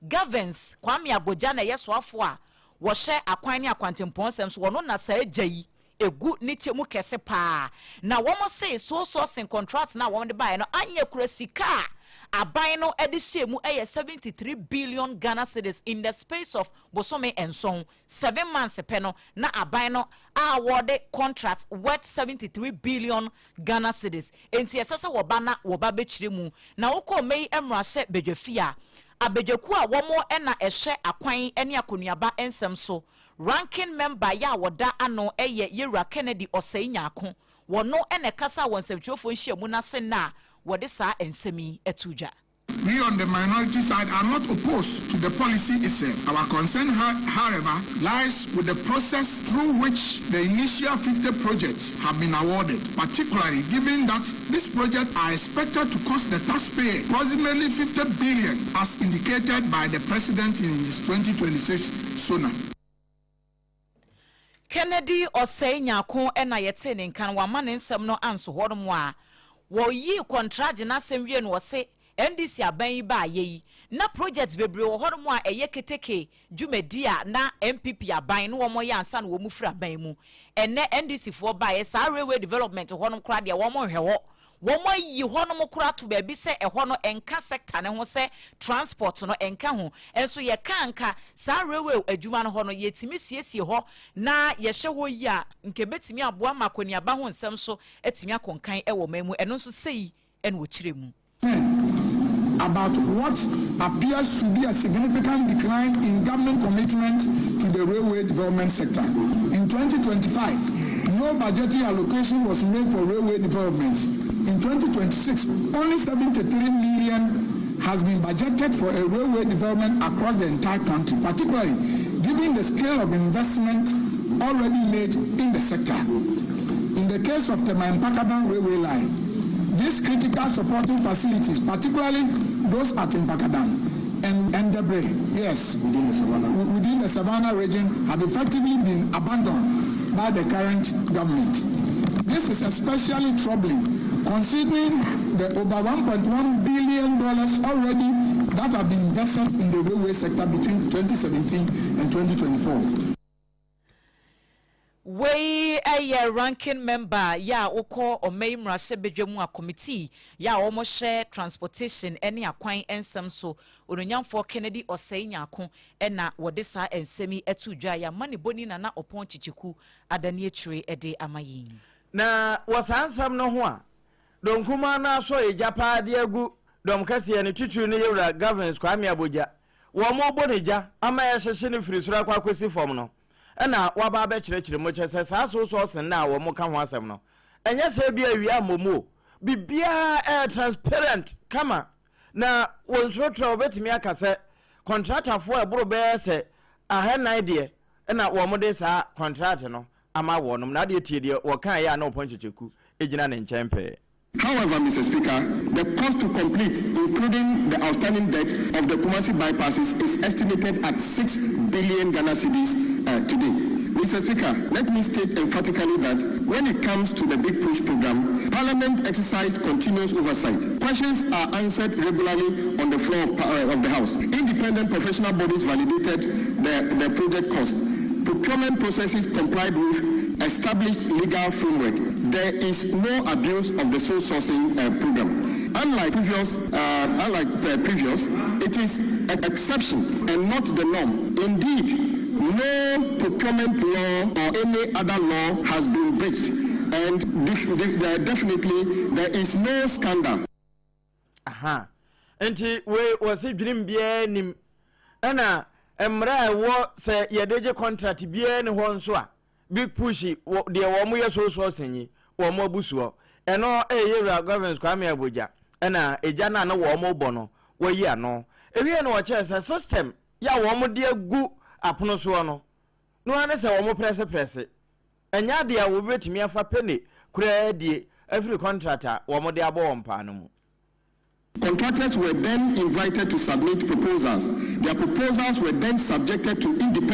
Governs Kwame Agbodza na ɛyɛ soafoɔ a wɔhyɛ akwan ne akwantempɔn nsɛm so, ɔno na saa gya yi egu ne kyɛ mu kɛse paa. Na wɔn se sole sourcing contract no a wɔn de baeɛ no anyɛ kura sika a aban no de hyɛ mu yɛ 73 billion Ghana cedis in the space of bosome 7, 7 months pɛ no na aban no a wɔde contract worth 73 billion Ghana cedis. Nti ɛsɛ sɛ wɔba na wɔba bɛkyerɛ mu. Na wokɔ ɔmɛ yi mmarahyɛ badwafie a, abadwakuo a wɔn na ɛhyɛ akwan ne akɔnuaba nsɛm so, ranking member yɛ a wɔda ano yɛ Yewura Kennedy Osei Nyarko. Wɔno na ɛkasa wɔ nsɛmtwerɛfoɔ nhyiamu n'ase na wɔde saa nsɛm yi ato dwa. We on the minority side are not opposed to the policy itself. Our concern, however, lies with the process through which the initial 50 projects have been awarded, particularly given that these projects are expected to cost the taxpayer approximately 50 billion, as indicated by the president in his 2026 SONA. Kennedy Osei Nyarko ɛna yɛte ne nkan wama ne nsɛm no anso hɔ nom a wɔyi contract n'asɛm wie no, wɔse NDC aban yi baayɛ yi na project bebree wɔ hɔnom a ɛyɛ keteke dwumadi a na NPP aban no wɔn yɛ ansa na wɔn firi aban mu. Ɛnɛ NDC foɔ baayɛ, saa railway development hɔnom koraa deɛ, wɔn nhwɛ hɔ. Wɔn ayi hɔnom koraa to baabi sɛ ɛhɔ no ɛnka sector ne ho, sɛ transport no ɛnka ho. Ɛnso yɛka nka saa railway adwuma no hɔ no, yɛtumi siesie hɔ na yɛhyɛ hɔ yi a, nka ebɛtumi aboa ma akɔneaba ho nsɛm so atumi akɔnkan ɛwɔ man mu. Ɛno nso sɛyi ɛna wɔkyerɛ mu. About what appears to be a significant decline in government commitment to the railway development sector. In 2025, no budgetary allocation was made for railway development. In 2026, only 73 million has been budgeted for a railway development across the entire country, particularly given the scale of investment already made in the sector. In the case of the Mpakadan railway line, these critical supporting facilities, particularly those at Mpakadan and Endebre, yes, within the Savannah region, have effectively been abandoned by the current government. This is especially troubling considering the over $1.1 billion already that have been invested in the railway sector between 2017 and 2024. Wei ɛyɛ ranking member yɛ a wokɔ ɔma yi mmarahyɛbadwa mu a, committee yɛ a wɔhyɛ transportation ne akwan nsɛm so, Ononyamfoɔ Kennedy Osei Nyarko, ɛna wɔde saa nsɛm yi ato dwa. Yɛama ne bɔni Nana Ɔpɔn Kyekyeku adane akyire de ama yɛn. Na wɔ saa nsɛm no ho a, dɔnkuma no asɔ egya paa de agu dɔm kɛseɛ no titiri no, Yɛwura Governs Kwame Abogya, wɔn mo bɔ ne gya ama yɛhyehyɛ no firi soro akɔ akɔsi fam no, ɛna waba abɛkyerɛkyerɛ mu kyerɛ sɛ saa sole sourcing no a wɔn ka ho asɛm no, ɛnyɛ sɛ bi awia mmɔ mu o, biribiara ɛyɛ transparent kama, na wɔn nsorotoro a wɔbɛtumi aka sɛ kɔntratafoɔ a ɛboro bɛyɛ sɛ 400 deɛ, ɛna wɔn de saa contract no ama wɔnom. Na adeɛ tie deɛ wɔka yɛ a, na Ɔpɔn Kyekyeku gyina ne nkyɛn pɛɛ. However, Mr. Speaker, the cost to complete, including the outstanding debt of the Kumasi bypasses, is estimated at 6 billion Ghana cedis today. Mr. Speaker, let me state emphatically that when it comes to the Big Push program, Parliament exercised continuous oversight. Questions are answered regularly on the floor of the House. Independent professional bodies validated the project cost. Procurement processes complied with established legal framework. There is no abuse of the sole sourcing program. Unlike previous, it is an exception and not the norm. Indeed, no procurement law or any other law has been breached, and definitely there is no scandal. Aha, nti wei wɔsi dwenem biara nim, ɛna mmerɛ a ɛwɔ sɛ yɛde gye contract biara ni hɔ nso a, Big Push deɛ wɔn yɛ sole sourcing yi, wɔn abusuɔ ɛno ɛyɛ Wura Governs Kwame Abogya, ɛna egya no a na wɔn bɔ no wɔyi ano ewie no, wɔkyerɛ sɛ system yɛ a wɔn de agu apono soɔ no no ara ne sɛ wɔn prɛseprɛse, ɛnyɛ adeɛ a wɔbɛtumi afa pene koraa die afiri contract a wɔn de abɔ wɔn paa no mu. Contractors were then invited to submit proposals. Their proposals were then subjected to independent